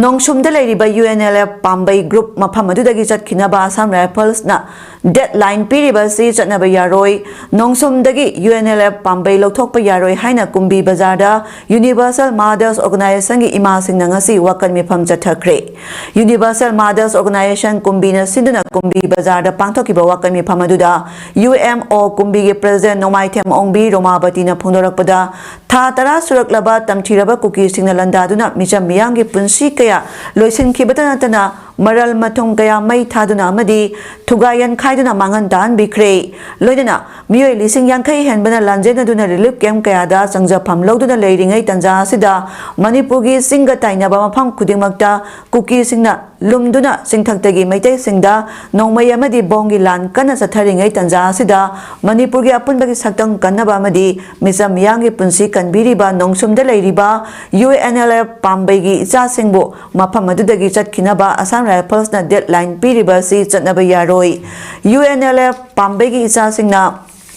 ꯅꯣꯡꯁꯨꯝꯗ ꯂꯩꯔꯤꯕ UNLF ꯄꯥꯝꯕꯩ group ꯃꯐꯝ ꯑꯗꯨꯗꯒꯤ ꯆꯠꯈꯤꯅꯕ Assam Riflesꯅ deadline ꯄꯤꯔꯤꯕ ꯑꯁꯤ ꯆꯠꯅꯕ ꯌꯥꯔꯣꯏ꯫ ꯅꯣꯡꯁꯨꯝꯗꯒꯤ UNLF ꯄꯥꯝꯕꯩ ꯂꯧꯊꯣꯛꯄ ꯌꯥꯔꯣꯏ ꯍꯥꯏꯅ ꯀꯨꯝꯕꯤ ꯕꯖꯥꯔꯗ Universal Mothers Organizationꯒꯤ ꯏꯃꯥꯁꯤꯡꯅ ꯉꯁꯤ ꯋꯥꯀꯠ ꯃꯤꯐꯝ ꯆꯠꯊꯈ꯭ꯔꯦ꯫ Universal Mothers Organization ꯀꯨꯝꯕꯤꯅ ꯁꯤꯟꯗꯨꯅ ꯀꯨꯝꯕꯤ ꯕꯖꯥꯔꯗ ꯄꯥꯡꯊꯣꯛꯈꯤꯕ ꯋꯥꯀꯠ ꯃꯤꯐꯝ ꯑꯗꯨꯗ UMO ꯀꯨꯝꯕꯤꯒꯤ president ꯅꯣꯡꯃꯥꯏꯊꯦꯝ ꯑꯣꯡꯕꯤ ꯔꯣꯃꯥꯕꯇꯤꯅ ꯐꯣꯡꯗꯣꯔꯛꯄꯗ, ꯊꯥ ꯇꯔꯥ ꯁꯨꯔꯛꯂꯕ ꯇꯝꯊꯤꯔꯕ ꯀꯨꯀꯤꯁꯤꯡꯅ ꯂꯥꯟꯗꯥꯗꯨꯅ ꯃꯤꯆꯝ ꯃꯤꯌꯥꯝꯒꯤ ꯄꯨꯟꯁꯤ ꯀꯌꯥ ꯂꯣꯏꯁꯤꯟꯈꯤꯕꯇ ꯅꯠꯇꯅ, ꯃꯔꯜ ꯃꯊꯨꯝ ꯀꯌꯥ ꯃꯩ ꯊꯥꯗꯨꯅ ꯑꯃꯗꯤ ꯊꯨꯒꯥꯏ ꯌꯥꯟꯈꯥꯏꯗꯨꯅ ꯃꯥꯡꯍꯟ ꯇꯥꯍꯟꯕꯤꯈ꯭ꯔꯦ꯫ ꯂꯣꯏꯅꯅ ꯃꯤꯑꯣꯏ ꯂꯤꯁꯤꯡ ꯌꯥꯡꯈꯩ ꯍꯦꯟꯕꯅ ꯂꯥꯟꯖꯦꯟꯅꯗꯨꯅ relief camp ꯀꯌꯥꯗ ꯆꯪꯖꯐꯝ ꯂꯧꯗꯨꯅ ꯂꯩꯔꯤꯉꯩ ꯇꯥꯟꯖꯥ ꯑꯁꯤꯗ, ꯃꯅꯤꯄꯨꯔꯒꯤ ꯆꯤꯡꯒ ꯇꯥꯏꯅꯕ ꯃꯐꯝ ꯈꯨꯗꯤꯡꯃꯛꯇ ꯀꯨꯀꯤꯁꯤꯡꯅ ꯂꯨꯝꯗꯨꯅ ꯆꯤꯡꯊꯛꯇꯒꯤ ꯃꯩꯇꯩꯁꯤꯡꯗ ꯅꯣꯡꯃꯩ ꯑꯃꯗꯤ ꯕꯣꯝꯒꯤ ꯂꯥꯟ ꯀꯟꯅ ꯆꯠꯊꯔꯤꯉꯩ ꯇꯥꯟꯖꯥ ꯑꯁꯤꯗ, ꯃꯅꯤꯄꯨꯔꯒꯤ ꯑꯄꯨꯟꯕꯒꯤ ꯁꯛꯇꯝ ꯀꯟꯅꯕ ꯑꯃꯗꯤ ꯃꯤꯆꯝ ꯃꯤꯌꯥꯝꯒꯤ ꯄꯨꯟꯁꯤ ꯀꯟꯕꯤꯔꯤꯕ ꯅꯣꯡꯁꯨꯝꯗ ꯂꯩꯔꯤꯕ UNLF ꯄꯥꯝꯕꯩꯒꯤ ꯏꯆꯥꯁꯤꯡꯕꯨ ꯃꯐꯝ ꯑꯗꯨꯗꯒꯤ ꯆꯠꯈꯤꯅꯕ Assam Riflesꯅ deadline ꯄꯤꯔꯤꯕ ꯑꯁꯤ ꯆꯠꯅꯕ ꯌꯥꯔꯣꯏ꯫ UNLF ꯄꯥꯝꯕꯩꯒꯤ ꯏꯆꯥꯁꯤꯡꯅ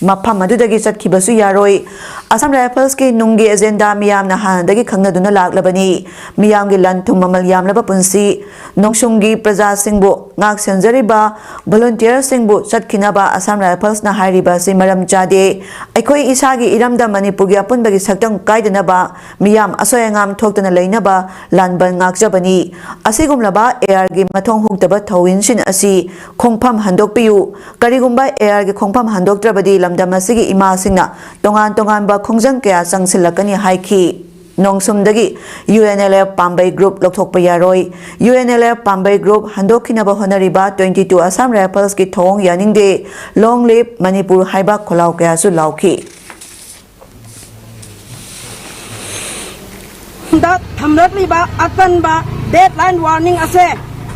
ꯃꯐꯝ ꯑꯗꯨꯗꯒꯤ ꯆꯠꯈꯤꯕꯁꯨ ꯌꯥꯔꯣꯏ꯫ Assam Riflesꯀꯤ ꯅꯨꯡꯒꯤ agenda ꯃꯤꯌꯥꯝꯅ ꯍꯥꯟꯅꯗꯒꯤ ꯈꯪꯅꯗꯨꯅ ꯂꯥꯛꯂꯕꯅꯤ꯫ ꯃꯤꯌꯥꯝꯒꯤ ꯂꯟ ꯊꯨꯝ ꯃꯃꯜ ꯌꯥꯝꯂꯕ ꯄꯨꯟꯁꯤ, ꯅꯣꯡꯁꯨꯝꯒꯤ ꯄ꯭ꯔꯖꯥꯁꯤꯡꯕꯨ ꯉꯥꯛ ꯁꯦꯟꯖꯔꯤꯕ volunteerꯁꯤꯡꯕꯨ ꯆꯠꯈꯤꯅꯕ Assam Riflesꯅ ꯍꯥꯏꯔꯤꯕ ꯑꯁꯤ ꯃꯔꯝ ꯆꯥꯗꯦ꯫ ꯑꯩꯈꯣꯏ ꯏꯁꯥꯒꯤ ꯏꯔꯝꯗꯝ ꯃꯅꯤꯄꯨꯔꯒꯤ ꯑꯄꯨꯟꯕꯒꯤ ꯁꯛꯇꯝ ꯀꯥꯏꯗꯅꯕ, ꯃꯤꯌꯥꯝ ꯑꯁꯣꯏ ꯑꯉꯥꯝ ꯊꯣꯛꯇꯅ ꯂꯩꯅꯕ ꯂꯥꯟꯕꯟ ꯉꯥꯛꯆꯕꯅꯤ꯫ ꯑꯁꯤꯒꯨꯝꯂꯕ ARꯒꯤ ꯃꯊꯣꯡ ꯍꯨꯛꯇꯕ ꯊꯧꯑꯣꯡꯁꯤꯡ ꯑꯁꯤ ꯈꯣꯡꯐꯝ ꯍꯟꯗꯣꯛꯄꯤꯌꯨ꯫ ꯀꯔꯤꯒꯨꯝꯕ ARꯒꯤ ꯈꯣꯡꯐꯝ ꯍꯟꯗꯣꯛꯇ꯭ꯔꯕꯗꯤ ꯂꯝꯗꯝ ꯑꯁꯤꯒꯤ ꯏꯃꯥꯁꯤꯡꯅ ꯇꯣꯉꯥꯟ ꯇꯣꯉꯥꯟꯕ ꯈꯣꯡꯖꯪ ꯀꯌꯥ ꯆꯪꯁꯤꯜꯂꯛꯀꯅꯤ ꯍꯥꯏꯈꯤ꯫ ꯅꯣꯡꯁꯨꯝꯗꯒꯤ UNLF ꯄꯥꯝꯕꯩ group ꯂꯧꯊꯣꯛꯄ ꯌꯥꯔꯣꯏ꯫ UNLF ꯄꯥꯝꯕꯩ group ꯍꯟꯗꯣꯛꯈꯤꯅꯕ ꯍꯣꯠꯅꯔꯤꯕ twenty two Assam Riflesꯀꯤ ꯊꯧꯑꯣꯡ ꯌꯥꯅꯤꯡꯗꯦ꯫ Long live ꯃꯅꯤꯄꯨꯔ ꯍꯥꯏꯕ ꯈꯣꯜꯂꯥꯎ ꯀꯌꯥꯁꯨ ꯂꯥꯎꯈꯤ꯫ ꯗ ꯊꯝꯂꯛꯂꯤꯕ ꯑꯀꯟꯕ deadline warning ꯑꯁꯦ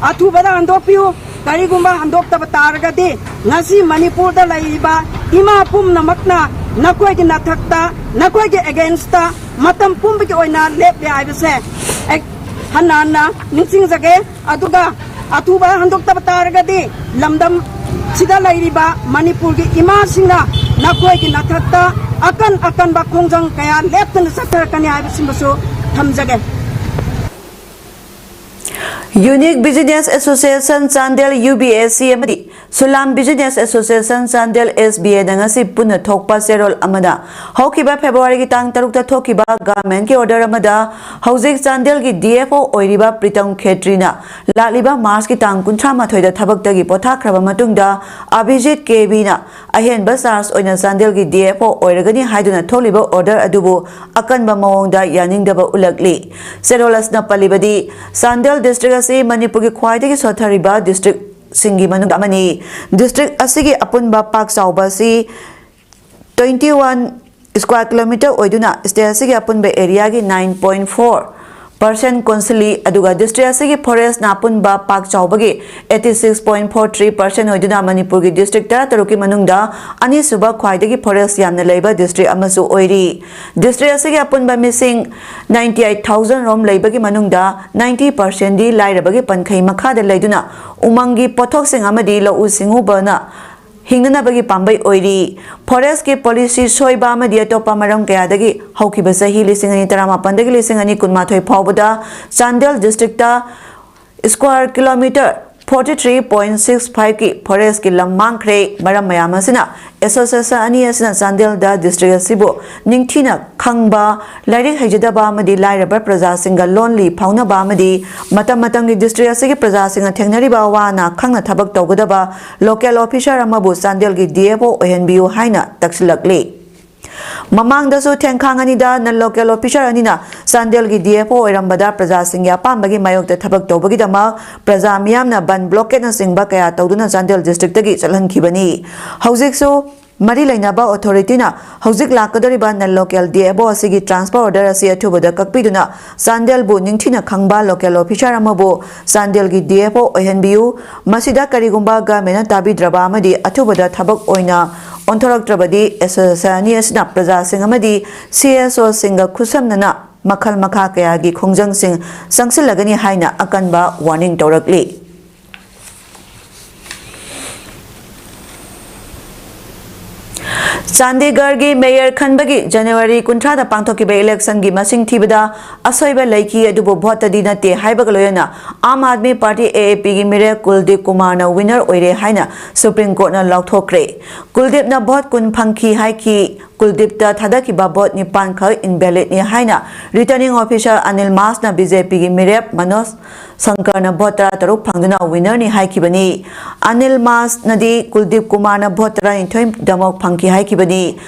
ꯑꯊꯨꯕꯗ ꯍꯟꯗꯣꯛꯄꯤꯌꯨ꯫ ꯀꯔꯤꯒꯨꯝꯕ ꯍꯟꯗꯣꯛꯇꯕ ꯇꯥꯔꯒꯗꯤ, ꯉꯁꯤ ꯃꯅꯤꯄꯨꯔꯗ ꯂꯩꯔꯤꯕ ꯏꯃꯥ ꯄꯨꯝꯅꯃꯛꯅ ꯅꯈꯣꯏꯒꯤ ꯅꯊꯛꯇ, ꯅꯈꯣꯏꯒꯤ againstꯇ ꯃꯇꯝ ꯄꯨꯝꯕꯒꯤ ꯑꯣꯏꯅ ꯂꯦꯞꯂꯦ ꯍꯥꯏꯕꯁꯦ ꯑꯩ ꯍꯟꯅ ꯍꯟꯅ ꯅꯤꯡꯁꯤꯡꯖꯒꯦ꯫ ꯑꯗꯨꯒ ꯑꯊꯨꯕ ꯍꯟꯗꯣꯛꯇꯕ ꯇꯥꯔꯒꯗꯤ, ꯂꯝꯗꯝ ꯁꯤꯗ ꯂꯩꯔꯤꯕ ꯃꯅꯤꯄꯨꯔꯒꯤ ꯏꯃꯥꯁꯤꯡꯅ ꯅꯈꯣꯏꯒꯤ ꯅꯊꯛꯇ ꯑꯀꯟ ꯑꯀꯟꯕ ꯈꯣꯡꯖꯪ ꯀꯌꯥ ꯂꯦꯞꯇꯅ ꯆꯠꯊꯔꯛꯀꯅꯤ ꯍꯥꯏꯕꯁꯤꯃꯁꯨ ꯊꯝꯖꯒꯦ꯫ Unique Business Association Chandel, U B A C, ꯑꯃꯗꯤ Sulam Business Association Chandel, S B A ꯅ ꯉꯁꯤ ꯄꯨꯟꯅ ꯊꯣꯛꯄ ꯆꯦꯔꯣꯜ ꯑꯃꯗ, ꯍꯧꯈꯤꯕ ꯐꯦꯕ꯭ꯔꯨꯋꯥꯔꯤꯒꯤ ꯇꯥꯡ ꯇꯔꯨꯛꯇ ꯊꯣꯛꯈꯤꯕ government ꯀꯤ order ꯑꯃꯗ, ꯍꯧꯖꯤꯛ ꯆꯥꯟꯗꯦꯜꯒꯤ D F O ꯑꯣꯏꯔꯤꯕ ꯄ꯭ꯔꯤꯇꯝ ꯈꯦꯇ꯭ꯔꯤꯅ ꯂꯥꯛꯂꯤꯕ ꯃꯥꯔꯆꯀꯤ ꯇꯥꯡ ꯀꯨꯟꯊ꯭ꯔꯥ ꯃꯥꯊꯣꯏꯗ ꯊꯕꯛꯇꯒꯤ ꯄꯣꯊꯥꯈ꯭ꯔꯕ ꯃꯇꯨꯡꯗ, ꯑꯚꯤꯖꯤꯠ ꯀꯦ ꯕꯤꯅ ꯑꯍꯦꯟꯕ charge ꯑꯣꯏꯅ ꯆꯥꯟꯗꯦꯜꯒꯤ D F O ꯑꯣꯏꯔꯒꯅꯤ ꯍꯥꯏꯗꯨꯅ ꯊꯣꯛꯂꯤꯕ order ꯑꯗꯨꯕꯨ ꯑꯀꯟꯕ ꯃꯑꯣꯡꯗ ꯌꯥꯅꯤꯡꯗꯕ ꯎꯠꯂꯛꯂꯤ꯫ ꯆꯦꯔꯣꯜ ꯑꯁꯤꯅ ꯄꯜꯂꯤꯕꯗꯤ, ꯆꯥꯟꯗꯦꯜ district ꯑꯁꯤ ꯃꯅꯤꯄꯨꯔꯒꯤ ꯈ꯭ꯋꯥꯏꯗꯒꯤ ꯁꯣꯠꯊꯔꯤꯕ district ꯁꯤꯡꯒꯤ ꯃꯅꯨꯡꯗ ꯑꯃꯅꯤ꯫ District ꯑꯁꯤꯒꯤ ꯑꯄꯨꯟꯕ ꯄꯥꯛ ꯆꯥꯎꯕ ꯑꯁꯤ twenty one square kilometre ꯑꯣꯏꯗꯨꯅ state ꯑꯁꯤꯒꯤ ꯑꯄꯨꯟꯕ area ꯒꯤ nine point four percent ꯀꯣꯟꯁꯤꯜꯂꯤ, ꯑꯗꯨꯒ district ꯑꯁꯤꯒꯤ forest ꯅ ꯑꯄꯨꯟꯕ ꯄꯥꯛ ꯆꯥꯎꯕꯒꯤ eighty six point four three percent ꯑꯣꯏꯗꯨꯅ ꯃꯅꯤꯄꯨꯔꯒꯤ district ꯇꯔꯥꯇꯔꯨꯛꯀꯤ ꯃꯅꯨꯡꯗ ꯑꯅꯤꯁꯨꯕ ꯈ꯭ꯋꯥꯏꯗꯒꯤ forest ꯌꯥꯝꯅ ꯂꯩꯕ district ꯑꯃꯁꯨ ꯑꯣꯏꯔꯤ꯫ District ꯑꯁꯤꯒꯤ ꯑꯄꯨꯟꯕ ꯃꯤꯁꯤꯡ ninety eight thousand ꯔꯣꯝ ꯂꯩꯕꯒꯤ ꯃꯅꯨꯡꯗ ninety percent ꯗꯤ ꯂꯥꯏꯔꯕꯒꯤ ꯄꯟꯈꯩ ꯃꯈꯥꯗ ꯂꯩꯗꯨꯅ ꯎꯃꯪꯒꯤ ꯄꯣꯠꯊꯣꯛꯁꯤꯡ ꯑꯃꯗꯤ ꯂꯧꯎ ꯁꯤꯡꯎꯕꯅ ꯍꯤꯡꯅꯅꯕꯒꯤ ꯄꯥꯝꯕꯩ ꯑꯣꯏꯔꯤ꯫ Forest ꯀꯤ policy ꯁꯣꯏꯕ ꯑꯃꯗꯤ ꯑꯇꯣꯞꯄ ꯃꯔꯝ ꯀꯌꯥꯗꯒꯤ ꯍꯧꯈꯤꯕ ꯆꯍꯤ ꯂꯤꯁꯤꯡ ꯑꯅꯤ ꯇꯔꯥꯃꯥꯄꯟꯗꯒꯤ ꯂꯤꯁꯤꯡ ꯑꯅꯤ ꯀꯨꯟꯃꯥꯊꯣꯏ ꯐꯥꯎꯕꯗ ꯆꯥꯟꯗꯦꯜ district ꯇ square kilometre forty three point six five ꯀꯤ forest ꯀꯤ ꯂꯝ ꯃꯥꯡꯈ꯭ꯔꯦ꯫ ꯃꯔꯝ ꯃꯌꯥꯝ ꯑꯁꯤꯅ association ꯑꯅꯤ ꯑꯁꯤꯅ ꯆꯥꯟꯗꯦꯜꯗ district ꯑꯁꯤꯕꯨ ꯅꯤꯡꯊꯤꯅ ꯈꯪꯕ, ꯂꯥꯏꯔꯤꯛ ꯍꯩꯖꯗꯕ ꯑꯃꯗꯤ ꯂꯥꯏꯔꯕ ꯄ꯭ꯔꯖꯥꯁꯤꯡꯒ ꯂꯣꯟꯂꯤ ꯐꯥꯎꯅꯕ ꯑꯃꯗꯤ ꯃꯇꯝ ꯃꯇꯝꯒꯤ district ꯑꯁꯤꯒꯤ ꯄ꯭ꯔꯖꯥꯁꯤꯡꯅ ꯊꯦꯡꯅꯔꯤꯕ ꯑꯋꯥ ꯑꯅꯥ ꯈꯪꯅ ꯊꯕꯛ ꯇꯧꯒꯗꯕ local officer ꯑꯃꯕꯨ ꯆꯥꯟꯗꯦꯜꯒꯤ D F O ꯑꯣꯏꯍꯟꯕꯤꯌꯨ ꯍꯥꯏꯅ ꯇꯛꯁꯤꯜꯂꯛꯂꯤ꯫ ꯃꯃꯥꯡꯗꯁꯨ ꯊꯦꯡꯈꯥꯡ ꯑꯅꯤꯗ non local officer ꯑꯅꯤꯅ ꯆꯥꯟꯗꯦꯜꯒꯤ D F O ꯑꯣꯏꯔꯝꯕꯗ ꯄ꯭ꯔꯖꯥꯁꯤꯡꯒꯤ ꯑꯄꯥꯝꯕꯒꯤ ꯃꯥꯌꯣꯛꯇ ꯊꯕꯛ ꯇꯧꯕꯒꯤꯗꯃꯛ ꯄ꯭ꯔꯖꯥ ꯃꯤꯌꯥꯝꯅ ꯕꯟ, blockade ꯅꯆꯤꯡꯕ ꯀꯌꯥ ꯇꯧꯗꯨꯅ ꯆꯥꯟꯗꯦꯜ district ꯇꯒꯤ ꯆꯠꯍꯟꯈꯤꯕꯅꯤ꯫ ꯍꯧꯖꯤꯛꯁꯨ ꯃꯔꯤ ꯂꯩꯅꯕ authority ꯅ ꯍꯧꯖꯤꯛ ꯂꯥꯛꯀꯗꯧꯔꯤꯕ non local D F O ꯑꯁꯤꯒꯤ transfer order ꯑꯁꯤ ꯑꯊꯨꯕꯗ ꯀꯛꯄꯤꯗꯨꯅ ꯆꯥꯟꯗꯦꯜꯕꯨ ꯅꯤꯡꯊꯤꯅ ꯈꯪꯕ local officer ꯑꯃꯕꯨ ꯆꯥꯟꯗꯦꯜꯒꯤ D F O ꯑꯣꯏꯍꯟꯕꯤꯌꯨ꯫ ꯃꯁꯤꯗ ꯀꯔꯤꯒꯨꯝꯕ government ꯅ ꯇꯥꯕꯤꯗ꯭ꯔꯕ ꯑꯃꯗꯤ ꯑꯊꯨꯕꯗ ꯊꯕꯛ ꯑꯣꯏꯅ ꯑꯣꯟꯊꯣꯔꯛꯇ꯭ꯔꯕꯗꯤ association ꯑꯅꯤ ꯑꯁꯤꯅ ꯄ꯭ꯔꯖꯥꯁꯤꯡ ꯑꯃꯗꯤ C S O ꯁꯤꯡꯒ ꯈꯨꯠꯁꯝꯅꯅ ꯃꯈꯜ ꯃꯈꯥ ꯀꯌꯥꯒꯤ ꯈꯣꯡꯖꯪꯁꯤꯡ ꯆꯪꯁꯤꯜꯂꯒꯅꯤ ꯍꯥꯏꯅ ꯑꯀꯟꯕ warning ꯇꯧꯔꯛꯂꯤ꯫ ꯆꯥꯟꯗꯤꯒꯔꯒꯤ ꯃꯦꯌꯔ ꯈꯟꯕꯒꯤ ꯖꯅꯋꯥꯔꯤ ꯀꯨꯟꯊ꯭ꯔꯥꯗ ꯄꯥꯡꯊꯣꯛꯈꯤꯕ ꯏꯂꯦꯛꯁꯟꯒꯤ ꯃꯁꯤꯡ ꯊꯤꯕꯗ ꯑꯁꯣꯏꯕ ꯂꯩꯈꯤ, ꯑꯗꯨꯕꯨ ꯚꯣꯠꯇꯗꯤ ꯅꯠꯇꯦ ꯍꯥꯏꯕꯒ ꯂꯣꯏꯅꯅ ꯑꯥꯝ ꯑꯥꯗꯃꯤ ꯄꯥꯔꯇꯤ, AAPꯒꯤ ꯃꯤꯔꯦꯞ ꯀꯨꯜꯗꯤꯞ ꯀꯨꯃꯥꯔꯅ ꯋꯤꯅꯔ ꯑꯣꯏꯔꯦ ꯍꯥꯏꯅ ꯁꯨꯄ꯭ꯔꯤꯝ ꯀꯣꯔꯠꯅ ꯂꯥꯎꯊꯣꯛꯈ꯭ꯔꯦ꯫ ꯀꯨꯜꯗꯤꯞꯅ ꯚꯣꯠ ꯀꯨꯟ ꯐꯪꯈꯤ ꯍꯥꯏꯈꯤ꯫ ꯀꯨꯜꯗꯤꯞꯇ ꯊꯥꯗꯈꯤꯕ ꯚꯣꯠ ꯅꯤꯄꯥꯟ ꯈꯛ invalidꯅꯤ ꯍꯥꯏꯅ ꯔꯤꯇꯔꯅꯤꯡ ꯑꯣꯐꯤꯁꯥꯔ ꯑꯅꯤꯜ ꯃꯥꯁꯅ BJPꯒꯤ ꯃꯤꯔꯦꯞ ꯃꯅꯣꯖ ꯁꯪꯀꯔꯅ ꯚꯣꯠ ꯇꯔꯥꯇꯔꯨꯛ ꯐꯪꯗꯨꯅ ꯋꯤꯅꯔꯅꯤ ꯍꯥꯏꯈꯤꯕꯅꯤ꯫ ꯑꯅꯤꯜ ꯃꯥꯁꯅꯗꯤ ꯀꯨꯜꯗꯤꯞ ꯀꯨꯃꯥꯔꯅ ꯚꯣꯠ ꯇꯔꯥꯅꯤꯊꯣꯏꯗꯃꯛ ꯐꯪꯈꯤ ꯍꯥꯏꯈꯤꯕꯅꯤ꯫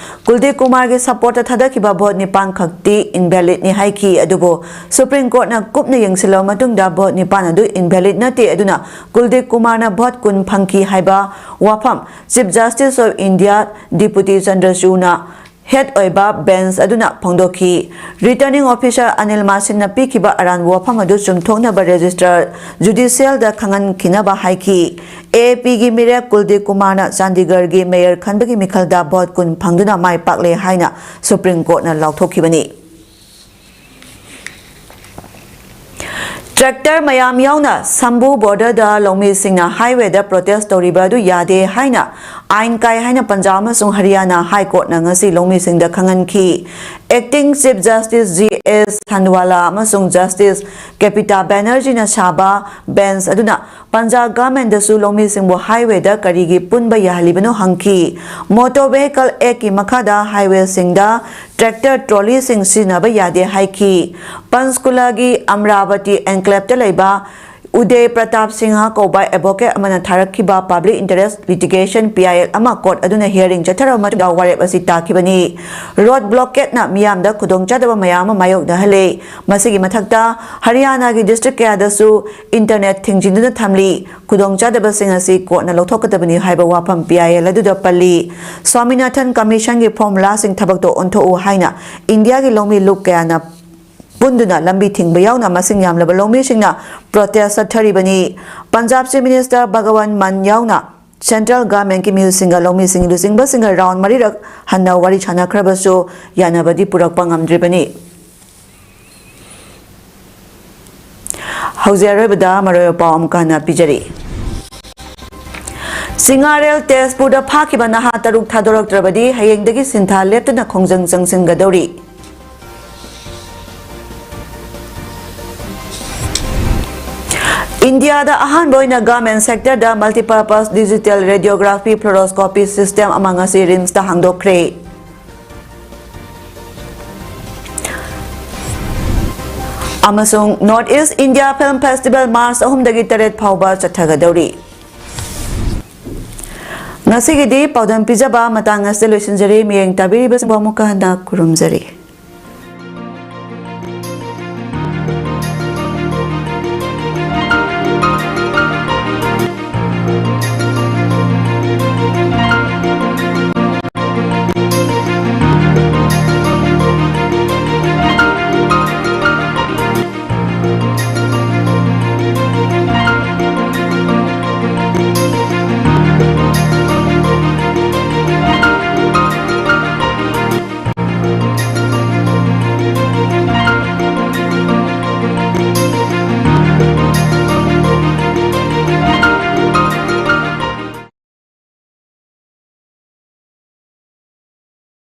ꯀꯨꯜꯗꯤꯞ ꯀꯨꯃꯥꯔꯒꯤ ꯁꯄꯣꯔꯠꯇ ꯊꯥꯗꯈꯤꯕ ꯚꯣꯠ ꯅꯤꯄꯥꯟ ꯈꯛꯇꯤ invalidꯅꯤ ꯍꯥꯏꯈꯤ꯫ ꯑꯗꯨꯕꯨ ꯁꯨꯄ꯭ꯔꯤꯝ ꯀꯣꯔꯠꯅ ꯀꯨꯞꯅ ꯌꯦꯡꯁꯤꯜꯂꯕ ꯃꯇꯨꯡꯗ ꯚꯣꯠ ꯅꯤꯄꯥꯟ ꯑꯗꯨ invalid ꯅꯠꯇꯦ, ꯑꯗꯨꯅ ꯀꯨꯜꯗꯤꯞ ꯀꯨꯃꯥꯔꯅ ꯚꯣꯠ ꯀꯨꯟ ꯐꯪꯈꯤ ꯍꯥꯏꯕ ꯋꯥꯐꯝ Chief Justice of India Deputy ꯆꯟꯗ꯭ꯔꯆꯨꯗꯅ ꯍꯦꯗ ꯑꯣꯏꯕ ꯕꯦꯟꯆ ꯑꯗꯨꯅ ꯐꯣꯡꯗꯣꯛꯈꯤ꯫ ꯔꯤꯇꯔꯅꯤꯡ ꯑꯣꯐꯤꯁꯥꯔ ꯑꯅꯤꯜ ꯃꯥꯁꯤꯟꯅ ꯄꯤꯈꯤꯕ ꯑꯔꯥꯟꯕ ꯋꯥꯐꯝ ꯑꯗꯨ ꯆꯨꯝꯊꯣꯛꯅꯕ ꯔꯦꯖꯤꯁꯇꯔ ꯖꯨꯗꯤꯁꯤꯌꯦꯜꯗ ꯈꯪꯍꯟꯈꯤꯅꯕ ꯍꯥꯏꯈꯤ꯫ AAPꯒꯤ ꯃꯤꯔꯦꯞ ꯀꯨꯜꯗꯤꯞ ꯀꯨꯃꯥꯔꯅ ꯆꯥꯟꯗꯤꯒꯔꯒꯤ ꯃꯦꯌꯔ ꯈꯟꯕꯒꯤ ꯃꯤꯈꯜꯗ ꯚꯣꯠ ꯀꯨꯟ ꯐꯪꯗꯨꯅ ꯃꯥꯏ ꯄꯥꯛꯂꯦ ꯍꯥꯏꯅ ꯁꯨꯄ꯭ꯔꯤꯝ ꯀꯣꯔꯠꯅ ꯂꯥꯎꯊꯣꯛꯈꯤꯕꯅꯤ꯫ ꯇ꯭ꯔꯦꯛꯇꯔ ꯃꯌꯥꯝ ꯌꯥꯎꯅ ꯁꯝꯕꯨ ꯕꯣꯔꯗꯔꯗ ꯂꯧꯃꯤꯁꯤꯡꯅ ꯍꯥꯏꯋꯦꯗ ꯄ꯭ꯔꯣꯇꯦꯁ ꯇꯧꯔꯤꯕ ꯑꯗꯨ ꯌꯥꯗꯦ ꯍꯥꯏꯅ ꯑꯥꯏꯟ ꯀꯥꯏ ꯍꯥꯏꯅ ꯄꯟꯖꯥꯕ ꯑꯃꯁꯨꯡ ꯍꯔꯤꯌꯥꯅꯥ ꯍꯥꯏ ꯀꯣꯔꯠꯅ ꯉꯁꯤ ꯂꯧꯃꯤꯁꯤꯡꯗ ꯈꯪꯍꯟꯈꯤ꯫ Acting Chief Justice G S Khandwala ꯑꯃꯁꯨꯡ Justice Kapita Banerjeeꯅ ꯁꯥꯕ ꯕꯦꯟꯆ ꯑꯗꯨꯅ ꯄꯟꯖꯥꯕ ꯒꯚꯔꯟꯃꯦꯟꯗꯁꯨ ꯂꯧꯃꯤꯁꯤꯡꯕꯨ ꯍꯥꯏꯋꯦꯗ ꯀꯔꯤꯒꯤ ꯄꯨꯟꯕ ꯌꯥꯍꯜꯂꯤꯕꯅꯣ ꯍꯪꯈꯤ꯫ Motor Vehicle Actꯀꯤ ꯃꯈꯥꯗ ꯍꯥꯏꯋꯦꯁꯤꯡꯗ ꯇ꯭ꯔꯦꯛꯇꯔ ꯇ꯭ꯔꯣꯂꯤꯁꯤꯡ ꯁꯤꯖꯤꯟꯅꯕ ꯌꯥꯗꯦ ꯍꯥꯏꯈꯤ꯫ ꯄꯟꯆꯀꯨꯂꯥꯒꯤ ꯑꯃꯔꯥꯕꯇꯤ ꯑꯦꯟꯀ꯭ꯂꯦꯞꯇ ꯂꯩꯕ ꯎꯗꯦ ꯄ꯭ꯔꯇꯥꯞ ꯁꯤꯡꯍ ꯀꯧꯕ ꯑꯦꯗꯚꯣꯀꯦꯠ ꯑꯃꯅ ꯊꯥꯔꯛꯈꯤꯕ ꯄꯕ꯭ꯂꯤꯛ ꯏꯟꯇꯔꯦꯁ ꯂꯤꯇꯤꯒꯦꯁꯟ, PIL, ꯑꯃ ꯀꯣꯔꯠ ꯑꯗꯨꯅ ꯍꯤꯌꯔꯤꯡ ꯆꯠꯊꯔꯕ ꯃꯇꯨꯡꯗ ꯋꯥꯔꯦꯞ ꯑꯁꯤ ꯇꯥꯈꯤꯕꯅꯤ꯫ ꯔꯣꯗ ꯕ꯭ꯂꯣꯀꯦꯠꯅ ꯃꯤꯌꯥꯝꯗ ꯈꯨꯗꯣꯡꯆꯥꯗꯕ ꯃꯌꯥꯝ ꯑꯃ ꯃꯥꯌꯣꯛꯅꯍꯜꯂꯦ꯫ ꯃꯁꯤꯒꯤ ꯃꯊꯛꯇ ꯍꯔꯤꯌꯥꯅꯥꯒꯤ ꯗꯤꯁꯇ꯭ꯔꯤꯛ ꯀꯌꯥꯗꯁꯨ ꯏꯟꯇꯔꯅꯦꯠ ꯊꯤꯡꯖꯤꯟꯗꯨꯅ ꯊꯝꯂꯤ꯫ ꯈꯨꯗꯣꯡꯆꯥꯗꯕꯁꯤꯡ ꯑꯁꯤ ꯀꯣꯔꯠꯅ ꯂꯧꯊꯣꯛꯀꯗꯕꯅꯤ ꯍꯥꯏꯕ ꯋꯥꯐꯝ PIL ꯑꯗꯨꯗ ꯄꯜꯂꯤ꯫ ꯁ꯭ꯋꯥꯃꯤꯅꯥꯊꯟ ꯀꯃꯤꯁꯟꯒꯤ ꯐꯣꯔꯃꯨꯂꯥꯁꯤꯡ ꯊꯕꯛꯇ ꯑꯣꯟꯊꯣꯛꯎ ꯍꯥꯏꯅ ꯏꯟꯗꯤꯌꯥꯒꯤ ꯂꯧꯃꯤ ꯂꯨꯞ ꯀꯌꯥꯅ ꯄꯨꯟꯗꯨꯅ ꯂꯝꯕꯤ ꯊꯤꯡꯕ ꯌꯥꯎꯅ ꯃꯁꯤꯡ ꯌꯥꯝꯂꯕ ꯂꯧꯃꯤꯁꯤꯡꯅ protest ꯆꯠꯊꯔꯤꯕꯅꯤ꯫ Punjab chief minister Bhawan ꯃꯟ ꯌꯥꯎꯅ ꯁꯦꯟꯇ꯭ꯔꯦꯜ ꯒꯚꯔꯟꯃꯦꯟꯠꯀꯤ ꯃꯤꯑꯣꯏꯁꯤꯡꯒ ꯂꯧꯃꯤꯁꯤꯡꯒꯤ ꯂꯨꯆꯤꯡꯕꯁꯤꯡꯒ ꯔꯥꯎꯟ ꯃꯔꯤꯔꯛ ꯍꯟꯅ ꯋꯥꯔꯤ ꯁꯥꯟꯅꯈ꯭ꯔꯕꯁꯨ ꯌꯥꯅꯕꯗꯤ ꯄꯨꯔꯛꯄ ꯉꯝꯗ꯭ꯔꯤꯕꯅꯤ꯫ ꯍꯧꯖꯤꯛ ꯑꯔꯣꯏꯕꯗ ꯃꯔꯨꯑꯣꯏꯕ ꯄꯥꯎ ꯑꯃꯨꯛꯀ ꯍꯟꯅ ꯄꯤꯖꯔꯤ꯫ ꯁꯤꯡꯉꯥꯔꯦꯜ ꯇꯦꯖꯄꯨꯔꯗ ꯐꯥꯈꯤꯕ ꯅꯍꯥ ꯇꯔꯨꯛ ꯊꯥꯗꯣꯔꯛꯇ꯭ꯔꯕꯗꯤ ꯍꯌꯦꯡꯗꯒꯤ ꯁꯤꯟꯊꯥ ꯂꯦꯞꯇꯅ ꯈꯣꯡꯖꯪ ꯆꯪꯁꯤꯟꯒꯗꯧꯔꯤ꯫ ꯏꯟꯗꯤꯌꯥꯗ ꯑꯍꯥꯟꯕ ꯑꯣꯏꯅ ꯒꯚꯔꯟꯃꯦꯟꯠ ꯁꯦꯛꯇꯔꯗ multipurpose digital radiography fluoroscopy system ꯑꯃ ꯉꯁꯤ ꯔꯤꯝꯁꯇ ꯍꯥꯡꯗꯣꯛꯈ꯭ꯔꯦ꯫ ꯑꯃꯁꯨꯡ North East India Film Festival March ꯑꯍꯨꯝꯗꯒꯤ ꯇꯔꯦꯠ ꯐꯥꯎꯕ ꯆꯠꯊꯒꯗꯧꯔꯤ꯫ ꯉꯁꯤꯒꯤꯗꯤ ꯄꯥꯎꯗꯝ ꯄꯤꯖꯕ ꯃꯇꯥꯡ ꯑꯁꯤꯗ ꯂꯣꯏꯁꯤꯟꯖꯔꯤ꯫ ꯃꯤꯠꯌꯦꯡ ꯇꯥꯕꯤꯔꯤꯕꯁꯤꯡꯕꯨ ꯑꯃꯨꯛꯀ ꯍꯟꯅ ꯈꯨꯔꯨꯝꯖꯔꯤ꯫